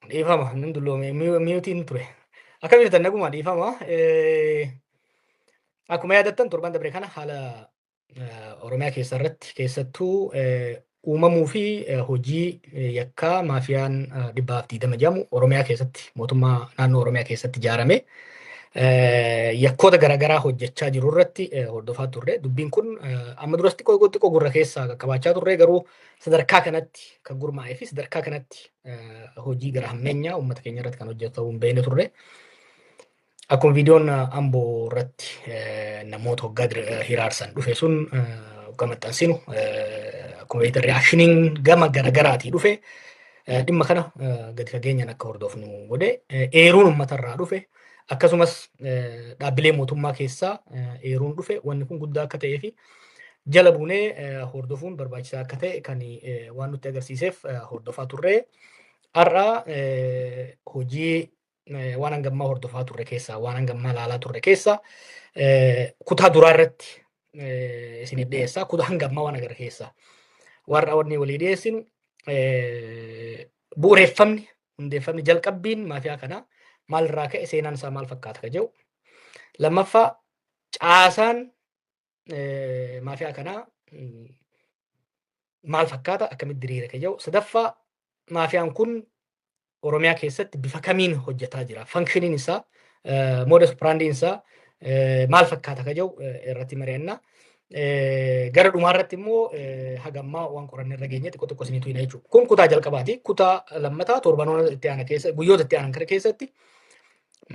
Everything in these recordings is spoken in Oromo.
Dhiifama, nan dulloome, miyuutiin ture. Akkam jirtan naguma dhiifama. Akkuma yaadattan torban dabre kana haala Oromiyaa keessa irratti keessattuu uumamuu fi hojii yakkaa maafiyaan 120 jedhamu Oromiyaa keessatti mootummaa naannoo Oromiyaa keessatti ijaarame yakkoota garaagaraa hojjechaa jiru irratti hordofaa turre. Dubbiin kun amma duras xiqqoo xiqqoo gurra keessaa qaqqabaachaa turre garuu sadarkaa kanatti kan gurmaa'ee fi sadarkaa kanatti hojii gara hammeenyaa uummata keenya irratti kan hojjetu ta'uu hin beekne turre. Akkuma viidiyoon Amboo irratti namoota hoggaa hiraarsan dhufe sun hoggaa maxxansinu akkuma beektan reaakshiniin gama garaagaraatii dhufe dhimma kana gadi fageenyaan akka hordofnu godhe eeruun uummatarraa dhufe akkasumas dhaabbilee mootummaa keessaa eeruun dhufe wanni kun guddaa akka ta'ee fi jala buunee hordofuun barbaachisaa akka ta'e kan waan nutti agarsiiseef hordofaa turre. Har'a hojii waan hangammaa hordofaa turre keessaa waan hangammaa ilaalaa turre keessaa kutaa duraa irratti isiniif dhiyeessaa kutaa hangammaa waan agarre keessaa warra wanni walii dhiyeessinu bu'uureffamni hundeeffamni jalqabbiin maafiyaa kanaa maalirraa ka'e seenaan isaa maal fakkaata ka jedhu lammaffaa caasaan maafiyaa kanaa maal fakkaata akkamitti diriira ka jedhu sadaffaa maafiyaan kun Oromiyaa keessatti bifa kamiin hojjetaa jira fankshiniin isaa modus operandiin isaa maal fakkaata ka jedhu irratti mari'anna. Gara dhumaa irratti immoo hagammaa waan qoranne irra geenye xiqqoo xiqqoo isiniitu hina jechuudha. Kun kutaa jalqabaati. Kutaa lammataa torbanoota itti aanan keessa guyyoota itti aanan kana keessatti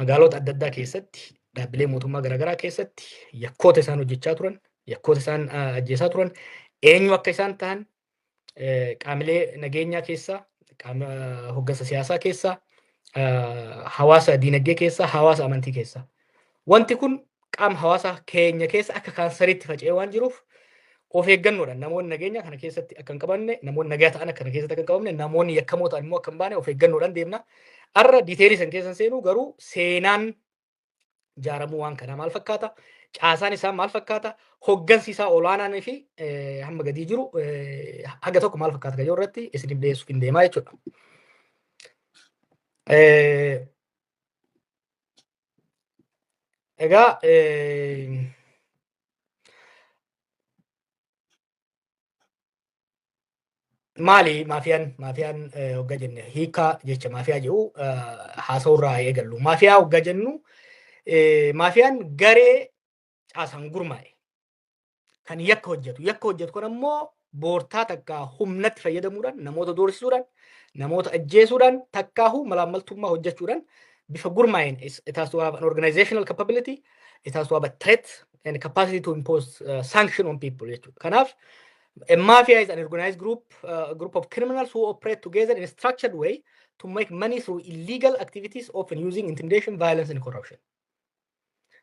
magaalota adda addaa keessatti dhaabbilee mootummaa garaagaraa keessatti yakkoota isaan hojjechaa turan, yakkoota isaan ajjeesaa turan, eenyu akka isaan ta'an qaamilee nageenyaa keessaa, qaama hoggansa siyaasaa keessaa, hawaasa diinagdee keessaa, hawaasa amantii keessaa. Wanti kun qaama hawaasa keenya keessa akka kaansariitti faca'ee waan jiruuf of eeggannoodhaan namoonni nageenya kana keessatti akka hin qabanne, namoonni nagaa ta'an kana keessatti akka hin qabamne, namoonni yakkamoo ta'an immoo akka hin baane of eeggannoodhaan deemna. Har'a diiteelii san keessa seenuu garuu seenaan jaaramuu waan kanaa maal fakkaata? Caasaan isaa maal fakkaata? Hoggansi isaa olaanaan fi hamma gadii jiru haga tokko maal fakkaata kan jiru irratti isiniif dhiyeessuuf hin deemaa jechuudha. Egaa maali maafiyaan maafiyaan hoggaa jenne hiikaa jecha maafiyaa jedhu haasa'uu irraa eegallu. Maafiyaa hoggaa jennu maafiyaan garee caasaan gurmaa'e kan yakka hojjetu. Yakka hojjetu kun ammoo boortaa takkaa humnatti fayyadamuudhaan namoota doorsisuudhaan namoota ajjeesuudhaan takkaahu malaammaltummaa hojjechuudhaan bifa gurmaa'een it has to have an organizational capability, it has to have a threat and capacity to impose sanction on people jechuudha. Kanaaf a mafia is an organized group of criminals who operate together in a structured way to make money through illegal activities, often using intimidation, violence, and corruption.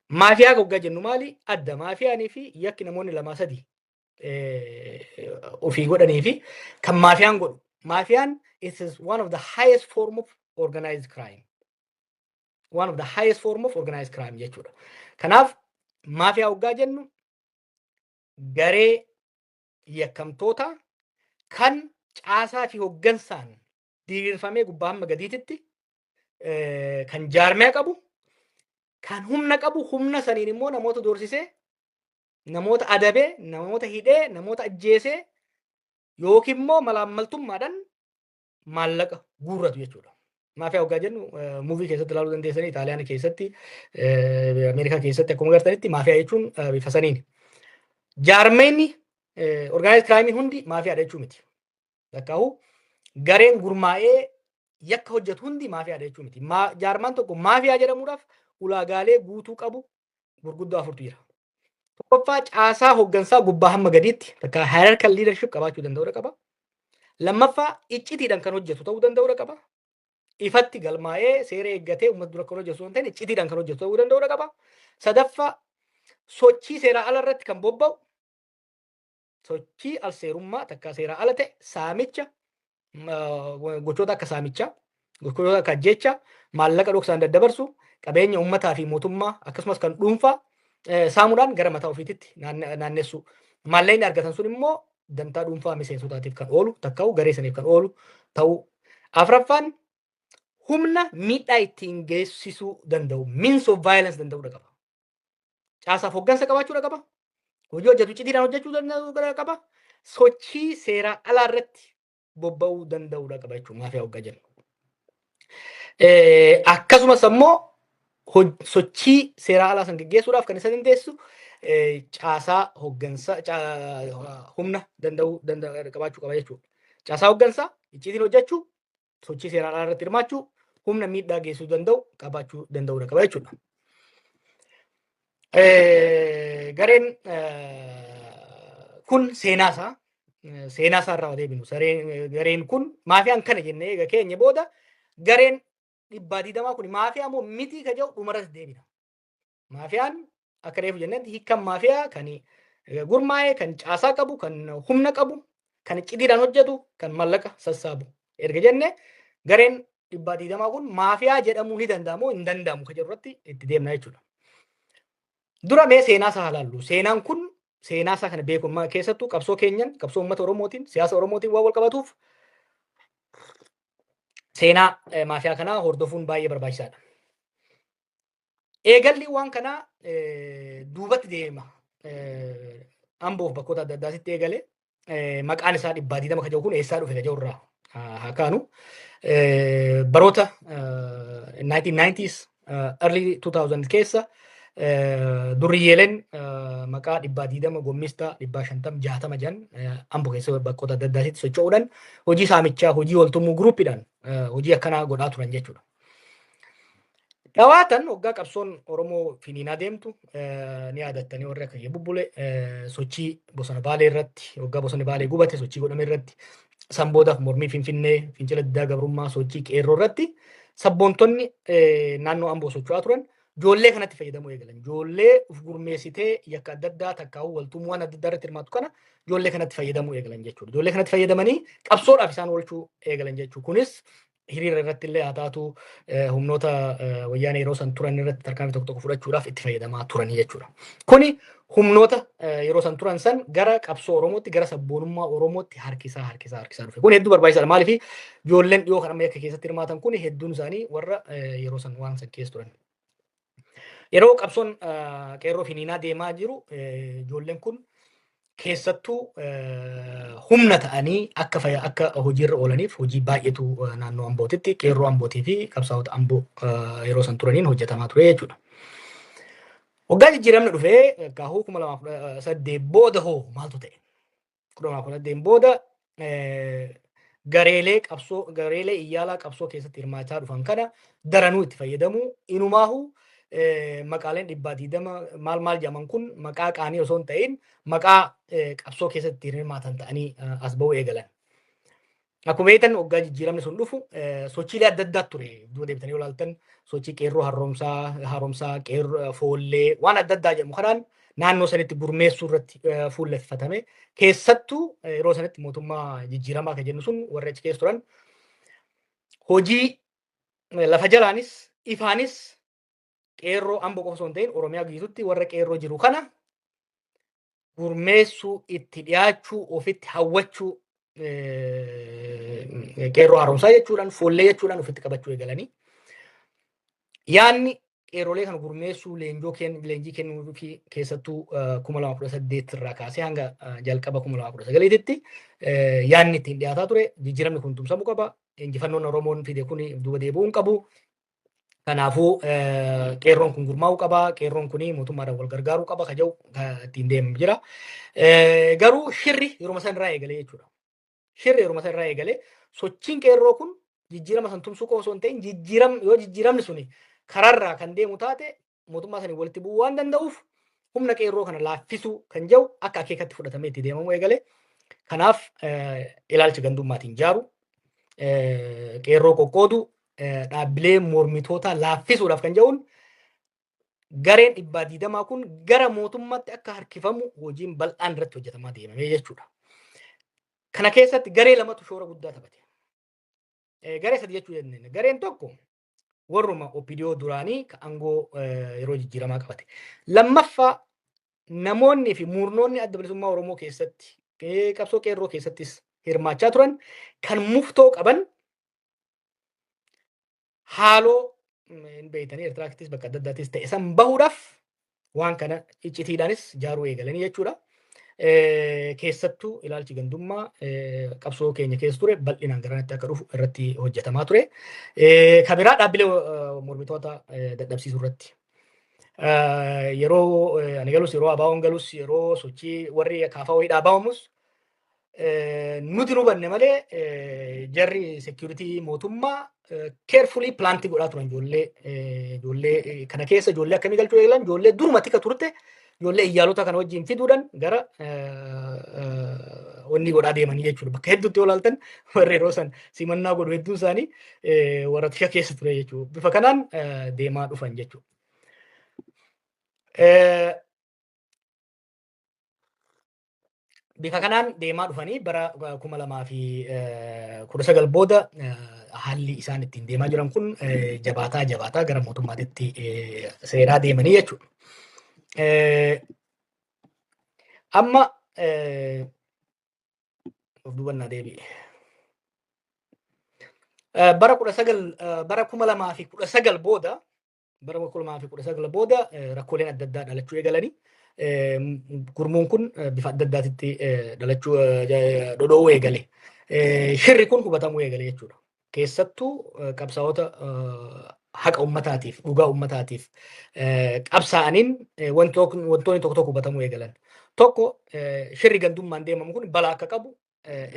Maafiyaa goggaa jennu maali? Adda maafiyaanii fi yakki namoonni lamaa sadi ofii godhanii fi kan maafiyaan godhu. Maafiyaan it is one of the highest form of organized crime. One of the highest form of organized crime jechuudha. Kanaaf maafiyaa hoggaa jennu garee yakkamtoota kan caasaa fi hoggansaan diriirfamee gubbaa hamma gadiititti kan jaarmiyaa qabu, kan humna qabu, humna saniin immoo namoota doorsisee, namoota adabee, namoota hidhee, namoota ajjeesee yookiin immoo malaammaltummaadhaan maallaqa guurratu jechuudha. Maafiyaa hoggaa jennu muuvii keessatti ilaaluu dandeessanii Itaaliyaanii keessatti, Ameerikaa keessatti akkuma agartanitti maafiyaa jechuun bifa saniini. Jaarmeenni organized crime hundi maafiyaadha jechuu miti. Takkaahu gareen gurmaa'ee yakka hojjetu hundi maafiyaadha jechuu miti. Jaarmaan tokko maafiyaa jedhamuudhaaf ulaagaalee guutuu qabu gurguddoo afurtu jira. Tokkoffaa caasaa hoggansaa gubbaa hamma gadiitti takka hierarchical leadership qabaachuu danda'uu qaba. Lammaffaa iccitiidhaan kan hojjetu ta'uu danda'uu qaba. Ifatti galmaa'ee seera eeggatee uummata dura kan hojjetu osoo hin ta'in iccitiidhaan kan hojjetu ta'uu danda'uu qaba. Sadaffaa sochii seeraa ala irratti kan bobba'u sochii al seerummaa takka seeraa ala ta'e saamicha gochoota akka saamichaa gochoota akka ajjeechaa maallaqa dhoksaan daddabarsu qabeenya uummataa fi mootummaa akkasumas kan dhuunfaa saamuudhaan gara mataa ofiititti naannessu. Maallaqni argatan sun immoo dantaa dhuunfaa miseensotaatiif kan oolu takka'u garee saniif kan oolu ta'uu. Afraffaan Humna miidhaa ittiin geessisuu danda'u, means of violence danda'uudha qaba. Caasaaf hoggansa qabaachuudha qaba. Hojii hojjetu icciitiidhaan hojjechuu danda'uu qaba. Sochii seeraa alaa irratti bobba'uu danda'uudha qaba jechuudha maafiyaa hoggaa jennu. Akkasumas ammoo sochii seeraa alaa san geggeessuudhaaf kan isa dandeessu caasaa hoggansa humna danda'uu qabaachuu qaba jechuudha. Caasaa hoggansaa, icciitiin hojjechuu, sochii seeraa alaa irratti hirmaachuu, humna miidhaa geessisuu danda'u qabaachuu danda'uudha qaba jechuudha. Gareen kun seenaa isaa irraa deebinu. Gareen kun maafiyaan kana jennee eega keenya booda, gareen 120 kun maafiyaa moo mitii ka jedhu dhumarratti deebina. Maafiyaan akka reefu jennetti, hiikkan maafiyaa kan gurmaa'e, kan caasaa qabu, kan humna qabu, kan iccitiidhaan hojjetu, kan mallaqa sassaabu. Erga jenne, gareen 120 kun maafiyaa jedhamuu ni danda'amu hin danda'amu ka jedhu irratti itti deemna jechuudha. Dura mee seenaa isaa ilaallu. Seenaan kun, seenaa isaa kana beeku, keessattuu qabsoo keenyan, qabsoo uummata Oromootiin, siyaasa Oromootiin waan wal qabatuuf, seenaa maafiyaa kanaa hordofuun baay'ee barbaachisaadha. Eegalli waan kanaa duubatti deema. Amboof bakkoota adda addaatitti eegale. Maqaan isaa 120 ka jedhu kun eessaa dhufe ka jedhu irraa haa kaanu. Baroota 1990s, early 2000 keessa duriyyeeleen maqaa 120, gommistaa 150, 60 jedhan Amboo keessa bakkoota adda addaatitti socho'uudhaan hojii saamichaa, hojii waltumuu, groupiidhaan hojii akkanaa godhaa turan jechuudha. Dhawaatan waggaa qabsoon Oromoo finiinaa deemtu ni yaadattanii, warri akka bubbule sochii bosona Baalee irratti, waggaa bosonni Baalee gubate sochii godhame irratti, san boodaaf mormii Finfinnee, fincila diddaa gabrummaa, sochii qeerroo irratti sabboontonni naannoo Amboo socho'aa turan ijoollee kanatti fayyadamuu eegalan. Ijoollee uf gurmeessitee yakka adda addaa takkaa'uu waltumuu waan adda addaa irratti hirmaatu kana ijoollee kanatti fayyadamuu eegalan jechuudha. Ijoollee kanatti fayyadamanii qabsoodhaaf isaan oolchuu eegalan jechuudha. Kunis hiriira irratti illee haa taatu, humnoota wayyaanee yeroo san turan irratti tarkaanfii tokko tokko fudhachuudhaaf itti fayyadamaa turanii jechuudha. Kuni humnoota yeroo san turan san gara qabsoo Oromootti, gara sabboonummaa Oromootti harkisaa harkisaa harkisaa dhufe. Kun hedduu barbaachisaadha. Maaliif? Ijoolleen dhiyoo kan amma yakka keessatti hirmaatan kun hedduun isaanii warra yeroo san waan san keessa turan. Yeroo qabsoon qeerroo finiinaa deemaa jiru ijoolleen kun keessattuu humna ta'anii akka hojiirra oolaniif hojii baay'eetu naannoo Ambootitti qeerroo Ambootii fi qabsaa'ota Amboo yeroo san turaniin hojjetamaa ture jechuudha. Waggaa jijjiiramni dhufee gaahuu 2018 booda hoo maaltu ta'e? 2018 booda gareelee qabsoo, gareelee iyyaalaa qabsoo keessatti hirmaachaa dhufan kana daranuu itti fayyadamuu, inumaahu maqaaleen 120 maal maal jedhaman kun maqaa qaanii osoo hin ta'in maqaa qabsoo keessatti hirmaatan ta'anii as ba'uu eegalan. Akkuma beektan, waggaa jijjiiramni sun dhufu sochiilee adda addaa ture. Duuba deebitanii ilaaltan, sochii qeerroo haaromsaa, qeerroo foollee, waan adda addaa jedhamu kanaan naannoo sanitti gurmeessuu irratti fuulleffatame. Keessattuu yeroo sanitti mootummaa jijjiiramaa kan jennu sun warri achi keessa turan hojii lafa jalaanis ifaanis qeerroo Amboo qofa osoo hin ta'in Oromiyaa guutuutti warra qeerroo jiru kana gurmeessuu, itti dhiyaachuu, ofitti hawwachuu, qeerroo haaromsaa jechuudhaan, foollee jechuudhaan ofitti qabachuu eegalanii. Yaanni qeerrolee kana gurmeessuu, leenjii kennuu fi keessattuu 2018 irraa kaasee hanga jalqaba 2019tti yaanni ittiin dhiyaataa ture jijjiiramni kun tumsamuu qaba. Injifannoon Oromoon fide kun duuba deebi'uu hin qabu. Kanaafuu qeerroon kun gurmaa'uu qaba. Qeerroon kun mootummaadhaan wal gargaaruu qaba ka jedhu ittiin deemu jira. Garuu shirri yeroo san irraa eegalee jechuudha. Shirri yeroo san irraa eegalee sochiin qeerroo kun jijjiirama san tumsuu qofa osoo hin ta'in, yoo jijjiiramni suni karaarraa kan deemu taate mootummaa sanii walitti bu'uu waan danda'uuf, humna qeerroo kana laaffisuu kan jedhu akka akeekatti fudhatamee itti deemamuu eegale. Kanaaf ilaalcha gandummaatiin jaaru, qeerroo qoqqoodu, dhaabbilee mormitoota laaffisuudhaaf kan jedhuun gareen 120 kun gara mootummaatti akka harkifamu hojiin bal'aan irratti hojjetamaa deemamee jechuudha. Kana keessatti garee lamatu shoora guddaa taphate. Garee sadi jechuu dandeenya. Gareen tokko warruma OPDO duraanii ka aangoo yeroo jijjiiramaa qabate. Lammaffaa, namoonni fi murnoonni Adda Bilisummaa Oromoo keessatti, qabsoo qeerroo keessattis hirmaachaa turan kan muftoo qaban. Haaloo hin beeytanii Eertiraattis bakka adda addaattis ta'e san bahuudhaaf waan kana iccitiidhaanis jaaruu eegalanii jechuudha. Keessattuu ilaalchi gandummaa qabsoo keenya keessa ture bal'inaan garanatti akka dhufu irratti hojjetamaa ture. Kan biraa dhaabbilee mormitoota dadhabsiisuu irratti. Yeroo ani galus, yeroo ABO'n galus, yeroo sochii warri KFO hidhaa ba'amus, nuti nu hubanne malee jarri security mootummaa carefully plant godhaa turan. Ijoollee kana keessa ijoollee akkamii galchuu eegalan? Ijoollee duruma tika turte, ijoollee iyyaalota kana wajjin fiduudhaan gara wanni godhaa deemanii jechuudha. Bakka hedduutti yoo ilaaltan, warri yeroo san simannaa godhu hedduun isaanii warra tika keessa ture jechuudha. Bifa kanaan deemaa dhufan jechuudha. Bifa kanaan deemaa dhufanii bara 2019 booda haalli isaan ittiin deemaa jiran kun jabaataa jabaataa gara mootummaatitti seenaa deemanii jechuudha. Amma of duubannaa deebi'e. Bara 2019 booda, bara 2019 booda rakkooleen adda addaa dhalachuu eegalanii, gurmuun kun bifa adda addaatitti dhalachuu dhodhoo'uu eegale. Shirri kun hubatamuu eegale jechuudha. Keessattuu qabsaa'ota haqa ummataatiif, dhugaa ummataatiif qabsaa'aniin wantoonni tokko tokko hubatamuu eegalan. Tokko, shirri gandummaan deemamu kun balaa akka qabu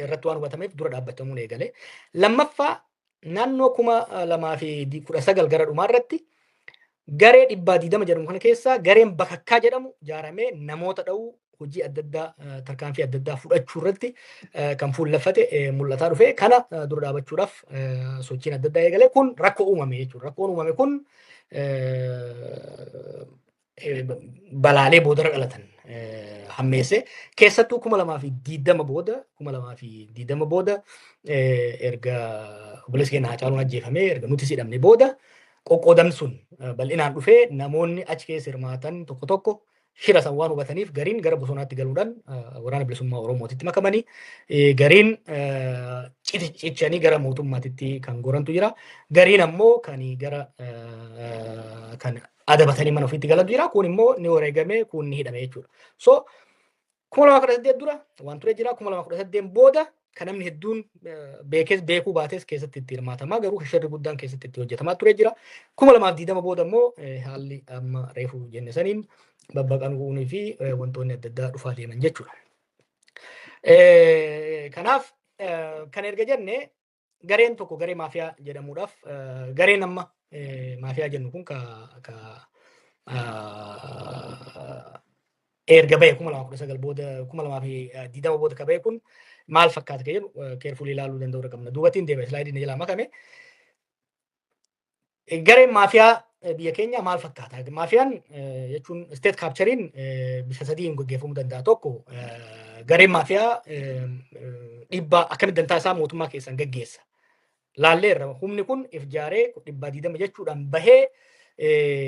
irratti waan hubatameef dura dhaabbatamuun eegale. Lammaffaa, naannoo 2019 gara dhumaa irratti garee 120 jedhamu kana keessaa gareen Bakakkaa jedhamu ijaaramee namoota dha'uu, hojii adda addaa, tarkaanfii adda addaa fudhachuu irratti kan fuulleffate mul'ataa dhufe. Kana dura dhaabachuudhaaf sochiin adda addaa eegale. Kun rakkoo uumame jechuudha. Rakkoon uumame kun balaalee boodarra dhalatan hammeesse. Keessattuu 2020 booda, 2020 booda, erga obboleessi keenya Haacaaluun ajjeefamee, erga nuti hidhamne booda, qoqqoodamni sun bal'inaan dhufee, namoonni achi keessa hirmaatan tokko tokko shira san waan hubataniif gariin gara bosonaatti galuudhaan Waraana Bilisummaa Oromootitti makamanii, gariin cichanii gara mootummaatitti kan gorantu jira. Gariin ammoo kan gara kan adabatanii mana ofiitti galantu jira. Kun immoo ni wareegame, kun ni hidhame jechuudha. So 2018 dura waan ture jira. 2018 booda kan namni hedduun beekes beekuu baates keessatti itti hirmaatamaa, garuu shirri guddaan keessatti itti hojjetamaa ture jira. 2020 booda immoo haalli amma reefu jenne saniin babbaqanuunii fi wantoonni adda addaa dhufaa deeman jechuudha. Kanaaf kan erga jenne, gareen tokko garee maafiyaa jedhamuudhaaf, gareen amma maafiyaa jennu kun ka erga bahe 2019 booda, 2020 booda ka bahe kun maal fakkaata ka jedhu carefully ilaaluu danda'uu qabna. Duubattiin deema, slide iin jalaa makame. Gareen maafiyaa biyya keenya maal fakkaata? Maafiyaan jechuun state capture iin bifa sadiin gaggeeffamuu danda'a. Tokko, gareen maafiyaa dhiibbaa akkamitti dantaa isaa mootummaa keessan gaggeessa? Laalleerra, humni kun if jaaree 120 jechuudhaan bahee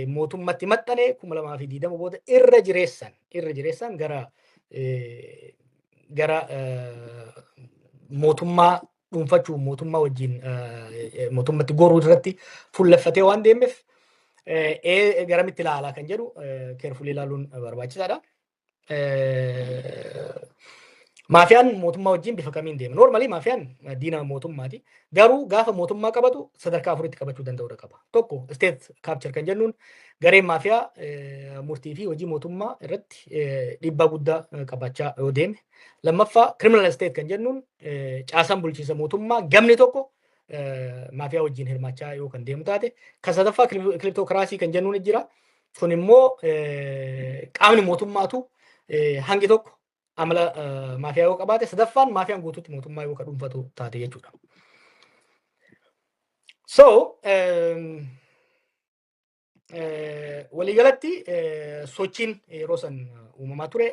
mootummatti maxxane 2020 booda irra jireessan gara mootummaa dhuunfachuu, mootummaa wajjin mootummatti goruu irratti fuulleffatee waan deemeef, garamitti ilaalaa kan jedhu carefully ilaaluun barbaachisaadha. Maafiyaan mootummaa wajjin bifa kamiin deema? Normally maafiyaan diina mootummaati. Garuu gaafa mootummaa qabatu sadarkaa afuritti qabachuu danda'uu qaba. Tokko, state capture kan jennuun gareen maafiyaa murtii fi hojii mootummaa irratti dhiibbaa guddaa qabaachaa yoo deeme. Lammaffaa, criminal state kan jennuun caasaan bulchiinsa mootummaa gamni tokko maafiyaa wajjin hirmaachaa yoo kan deemu taate. Kan sadaffaa kleptocracy kan jennuun jira. Kun immoo qaamni mootummaatu hangi tokko amala maafiyaa yoo qabaate, sadaffaan maafiyaan guutuutti mootummaa yoo ka dhuunfatu taate jechuudha. So waliigalatti sochiin yeroo san uumamaa ture,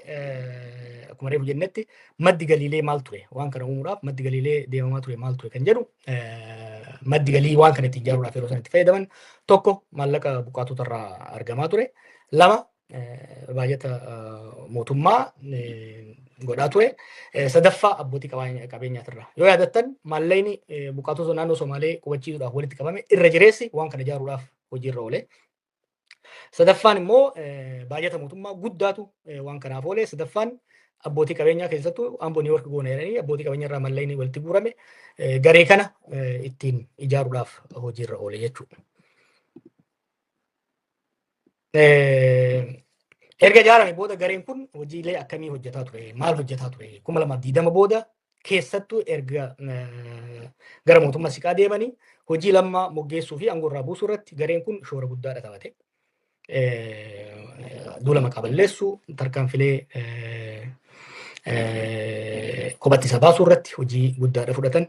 akkuma reefu jennetti, maddi galiilee maal ture? Waan kana uumuudhaaf maddi galiilee deemamaa ture maal ture kan jedhu, maddi galii waan kana ittiin ijaaruudhaaf yeroo san itti fayyadaman, tokko, maallaqa buqqaatota irraa argamaa ture. Lama, baajata mootummaa godhaa ture. Sadaffaa abbootii qabeenyaatirraa. Yoo yaadattan maallaqni buqqaatota naannoo Somaalee qubachiisuudhaaf walitti qabame irra jireessi waan kana ijaaruudhaaf hojiirra oole. Sadaffaan immoo baajata mootummaa guddaatu waan kanaaf oole. Sadaffaan abbootii qabeenyaa keessattuu Amboo Niiwoork goona jedhanii abbootii qabeenyaa irraa maallaqni walitti guurame garee kana ittiin ijaaruudhaaf hojiirra oole jechuudha. Erga ijaarame booda gareen kun hojiilee akkamii hojjetaa ture? Maal hojjetaa ture? 2020 booda keessattuu erga gara mootummaa siqaa deemanii hojii Lammaa moggeessuu fi aangoo irraa buusuu irratti gareen kun shoora guddaadha taphate. Duula maqaa balleessuu, tarkaanfilee kophatti isa baasuu irratti hojii guddaadha fudhatan.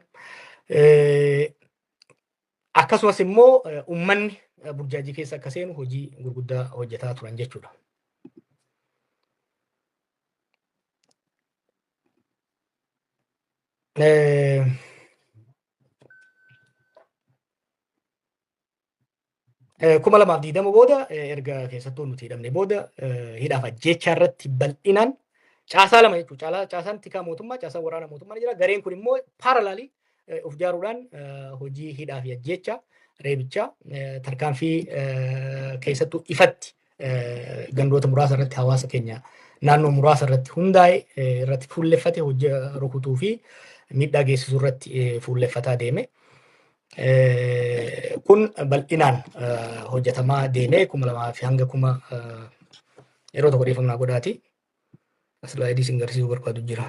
Akkasumas immoo uummanni burjaajii keessa akka seenu hojii gurguddaa hojjetaa turan jechuudha. 2020 booda erga keessattuu nuti hidhamne booda hidhaaf ajjeechaa irratti bal'inaan caasaa lama jechuudha. Caasaan tikaa mootummaa, caasaan waraana mootummaa ni jira. Gareen kun immoo paaralaalii of ijaaruudhaan hojii hidhaa fi ajjeechaa, reebichaa, tarkaanfii keessattuu ifatti gandoota muraasa irratti hawaasa keenya naannoo muraasa irratti hundaa'e irratti fuulleffate hojii rukutuu fi miidhaa geessisuu irratti fuulleffataa deeme. Kun bal'inaan hojjetamaa deemee 2000 fi hanga kuma yeroo tokko dhiifama naa godhaati. Islaayidii isin garsiisuu barbaadu jira.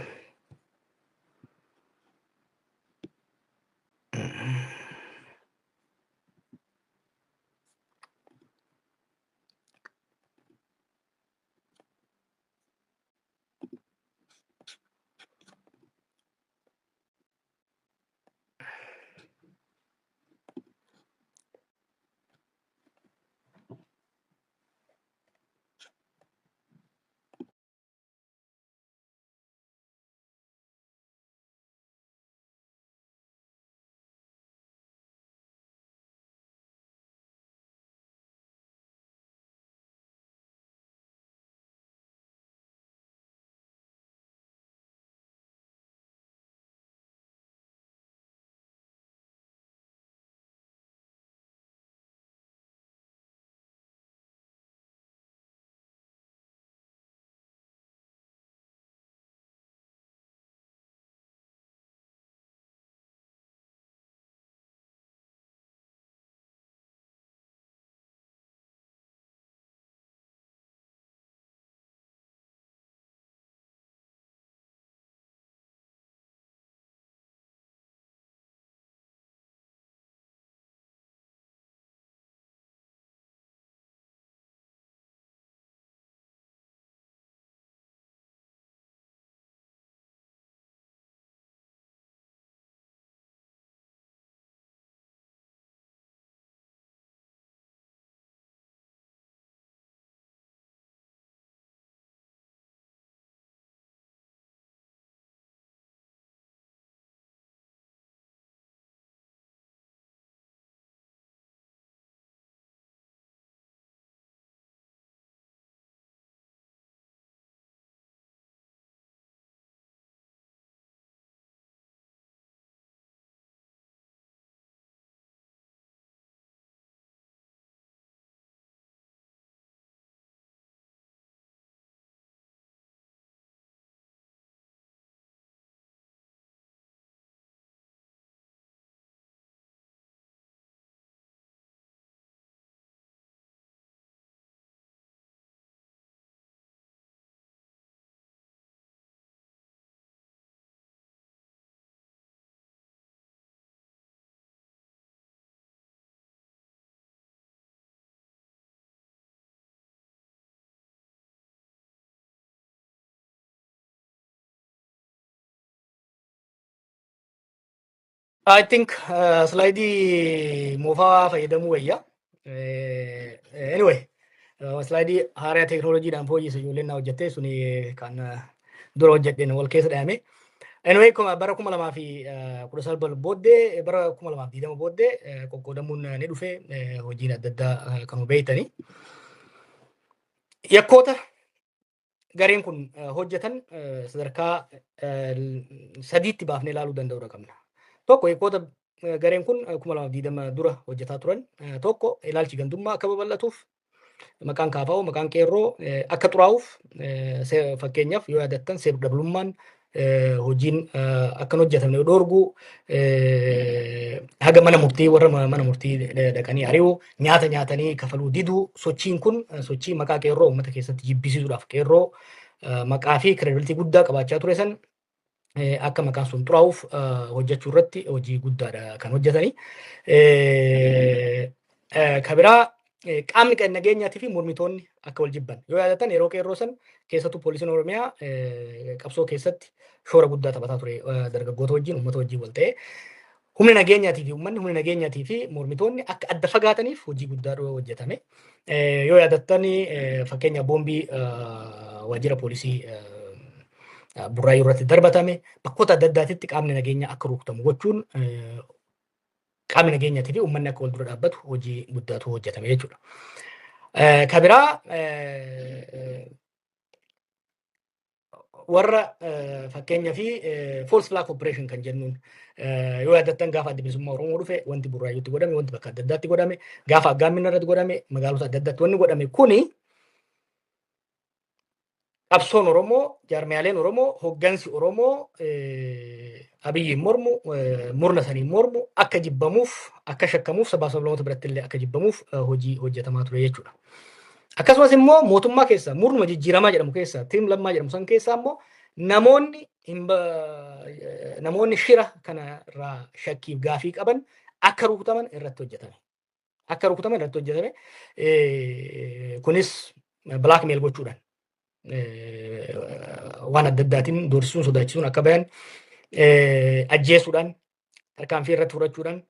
I think slaayidii moofaa fayyadamuu wayya. Anyway, slaayidii haaraa teekinooloojiidhaan fooyyessa ijoolleen naa hojjette suni kan dura hojjedheen wal keessa dhayame. Anyway, bara 2019 booddee bara 2020 booddee qoqqoodamuun ni dhufe hojiin adda addaa kan beektani. Yakkoota gareen kun hojjetan sadarkaa sadiitti baafnee ilaaluu danda'uu qabna. Tokko, yakkoota gareen kun 2020 dura hojjetaa turan, tokko, ilaalchi gandummaa akka babal'atuuf, maqaan KFO, maqaan qeerroo akka xuraa'uuf, fakkeenyaaf yoo yaadattan, seer dabalummaan hojiin akka hin hojjetamne dhoorguu, haga mana murtii, warra mana murtii dhaqanii ari'uu, nyaata nyaatanii kafaluu diduu, sochiin kun sochii maqaa qeerroo uummata keessatti jibbisiisuudhaaf, qeerroo maqaa fi credibility guddaa qabaachaa ture san akka maqaan sun xuraa'uuf hojjechuu irratti hojii guddaadha kan hojjetanii. Ka biraa, qaamni nageenyaatii fi mormitoonni akka wal jibban. Yoo yaadatan, yeroo qeerroo san keessattuu poolisiin Oromiyaa qabsoo keessatti shoora guddaa taphataa ture, dargaggoota wajjin, uummata wajjin wal ta'ee. Humni nageenyaatii fi uummanni, humni nageenyaatii fi mormitoonni akka adda fagaataniif hojii guddaa hojjetame. Yoo yaadattan, fakkeenya boombii waajjira poolisii Burraayyuu irratti darbatame, bakkoota adda addaatitti qaamni nageenyaa akka rukutamu gochuun, qaamni nageenyaatii fi uummanni akka wal dura dhaabbatu hojii guddaatu hojjetame jechuudha. Ka biraa, warra fakkeenyaa fi false flag operation kan jennuun, yoo yaadattan, gaafa Adda Bilisummaa Oromoo dhufe wanti Burraayyuutti godhame, wanti bakka adda addaatti godhame, gaafa Aggaamminna irratti godhame, magaalota adda addaatti wanni godhame kuni qabsoon Oromoo, jaarmiyaaleen Oromoo, hoggansi Oromoo Abiyyiin mormu, murna saniin mormu akka jibbamuuf, akka shakkamuuf, sabaa sablammoota biratti illee akka jibbamuuf hojii hojjetamaa ture jechuudha. Akkasumas immoo mootummaa keessa, murnuma jijjiiramaa jedhamu keessa, team Lammaa jedhamu san keessa immoo namoonni shira kana irraa shakkiif gaafii qaban akka rukutaman irratti hojjetame. Akka rukutaman irratti hojjetame. Kunis blackmail gochuudhaan, waan adda addaatiin doorsisuun, sodaachisuun akka bayan, ajjeesuudhaan, tarkaanfii irratti fudhachuudhaan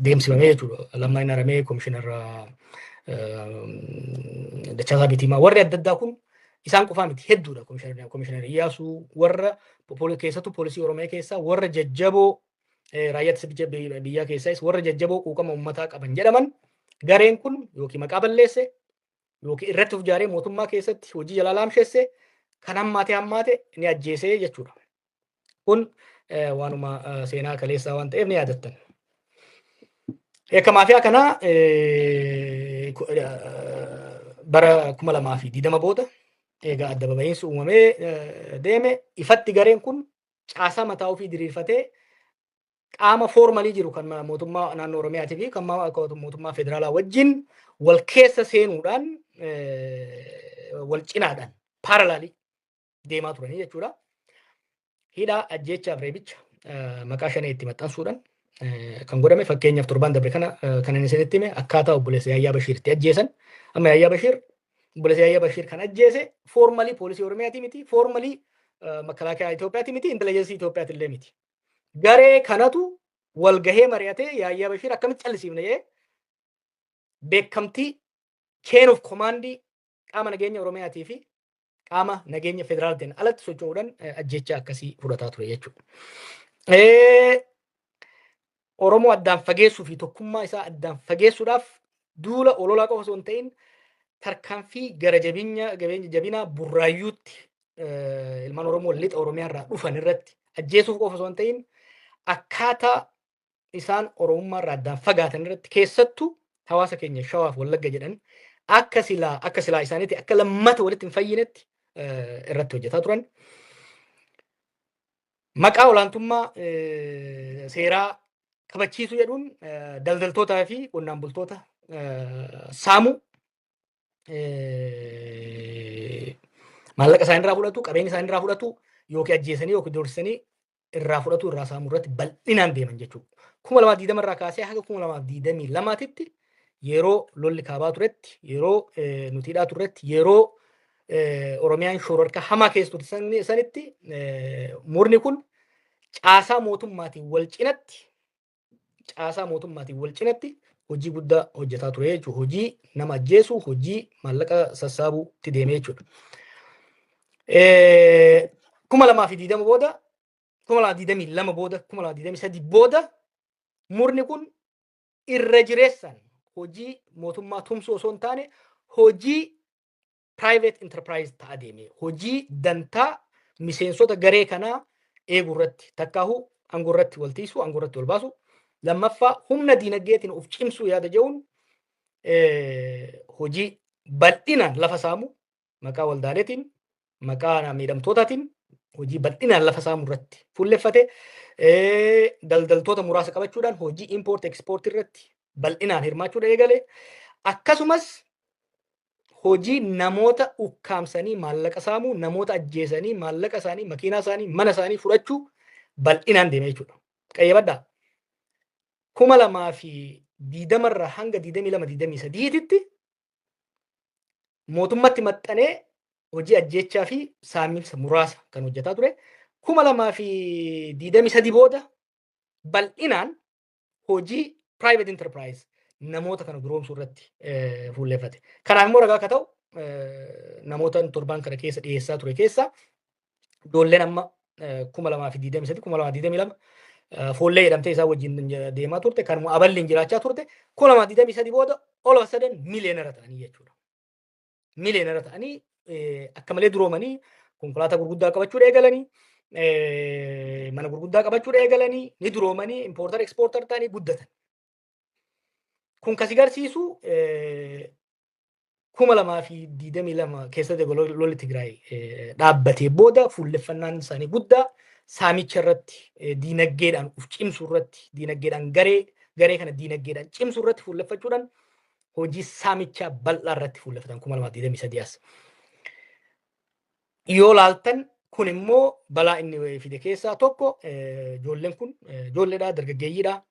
deemsifamee jechuudha. Lammaa inni haramee, komishinarra Dachaasaa Bitiimaa, warri adda addaa kun isaan qofaa miti, hedduudha. Komishinar Iyyaasuu, warra keessattuu poolisii Oromiyaa keessaa warra jajjaboo, raayyaa ittisa biyyaa keessaas warra jajjaboo quuqama uummataa qaban jedhaman, gareen kun yookiin maqaa balleesse yookiin irratti of ijaaree mootummaa keessatti hojii jalaa laamsheesse, kan hammaate hammaate ni ajjeesee jechuudha. Kun waanuma seenaa kaleessaa waan ta'eef ni yaadattan. Yakka maafiyaa kanaa bara 2020 booda egaa adda baba'iinsi uumamee deeme, ifatti gareen kun caasaa mataa ofii diriirfatee qaama formal jiru kan mootummaa naannoo Oromiyaatii fi kan mootummaa federaalaa wajjin wal keessa seenuudhaan, wal cinaadhaan, parallel deemaa turanii jechuudha. Hidhaa, ajjeechaaf reebicha maqaa shanee itti maxxansuudhaan kan godhame, fakkeenyaaf torban dabre kana kan inni isinitti hime, akkaataa obboleessa Yaayyaa Bashiir itti ajjeesan. Amma Yaayyaa Bashiir, obboleessa Yaayyaa Bashiir kan ajjeese formally poolisii Oromiyaatii miti, formally makalaakaa Itoophiyaatii miti, intelligence Itoophiyaati illee miti. Garee kanatu wal gahee mari'atee, Yaayyaa Bashiir akkamitti callisiifne jedhee, beekamtii chain of command qaama nageenya Oromiyaatii fi qaama nageenya federaaltiin alatti socho'uudhaan ajjeechaa akkasii fudhataa ture jechuudha. Oromoo addaan fageessuu fi tokkummaa isaa addaan fageessuudhaaf duula ololaa qofa osoo hin ta'in, tarkaanfii gara jabinya jabinaa Burraayyuutti ilmaan Oromoo lixa Oromiyaa irraa dhufan irratti ajjeesuuf qofa osoo hin ta'in, akkaataa isaan Oromummaa irraa addaan fagaatan irratti, keessattuu hawaasa keenya Shawaaf Wallagga jedhan akka silaa isaaniitti akka lammata walitti hin fayyinetti irratti hojjetaa turan. Maqaa olaantummaa seeraa kabachiisuu jedhuun daldaltootaa fi qonnaan bultoota saamuu, maallaqa isaanii irraa fudhatu, qabeenya isaanii irraa fudhatu, yookiin ajjeesanii yookiin doorsisanii irraa fudhatu, irraa saamuu irratti bal'inaan deeman jechuudha. 2020 irraa kaasee haga 2022tti, yeroo lolli kaabaa turetti, yeroo nuti hidhaa turretti, yeroo Oromiyaan shororka hamaa keessa turte sanitti, murni kun caasaa mootummaatiin wal cinatti hojii guddaa hojjetaa ture jechuudha. Hojii nama ajjeesuu, hojii maallaqa sassaabuutti deemee jechuudha. 2020 booda, 2022 booda, 2023 booda murni kun irra jireessaan hojii mootummaa tumsuu osoo hin taane, hojii private enterprise ta'aa deeme. Hojii dantaa miseensota garee kanaa eeguu irratti, takkaahuu aangoo irratti wal tiisuu, aangoo irratti wal baasu. Lammaffaa, humna diinagdeetiin of cimsuu yaada jedhuun hojii bal'inaan lafa saamu, maqaa waldaaleetiin, maqaa miidhamtootaatiin hojii bal'inaan lafa saamuu irratti fuulleffate. Daldaltoota muraasa qabachuudhaan hojii import export irratti bal'inaan hirmaachuudha eegale. Akkasumas hojii namoota ukkaamsanii maallaqa saamuu, namoota ajjeesanii maallaqa isaanii, makiinaa isaanii, mana isaanii fudhachuu bal'inaan deeme jechuudha. Qayyabadhaa. 2020rraa hanga 22, 23tti mootummatti maxxanee hojii ajjeechaa fi saamiinsa muraasa kan hojjetaa ture. 2023 booda bal'inaan hojii private enterprise namoota kana duroomsuu irratti fuulleffate. Kanaaf immoo ragaa akka ta'u, namoota torban kana keessa dhiyeessaa ture keessa ijoolleen amma 2023, 2022 foollee jedhamtee isaa wajjin deemaa turte, kanuma aballiin jiraachaa turte, 2023 booda all of a sudden millionaire ta'anii jechuudha. Millionaire ta'anii, akka malee duroomanii, konkolaataa gurguddaa qabachuu eegalanii, mana gurguddaa qabachuu eegalanii, ni duroomanii, importer exporter ta'anii guddatan. Kun kasi garsiisu, 2022 keessatti lolli Tigraay dhaabbatee booda fuulleffannaan isaanii guddaa saamicha irratti, diinagdeedhaan uf cimsuu irratti, diinagdeedhaan garee kana diinagdeedhaan cimsuu irratti fuulleffachuudhaan hojii saamichaa bal'aa irratti fuulleffatan 2023 as. Yoo laaltan, kun immoo balaa inni fide keessaa tokko, ijoolleen kun ijoolleedha, dargaggeeyyiidha.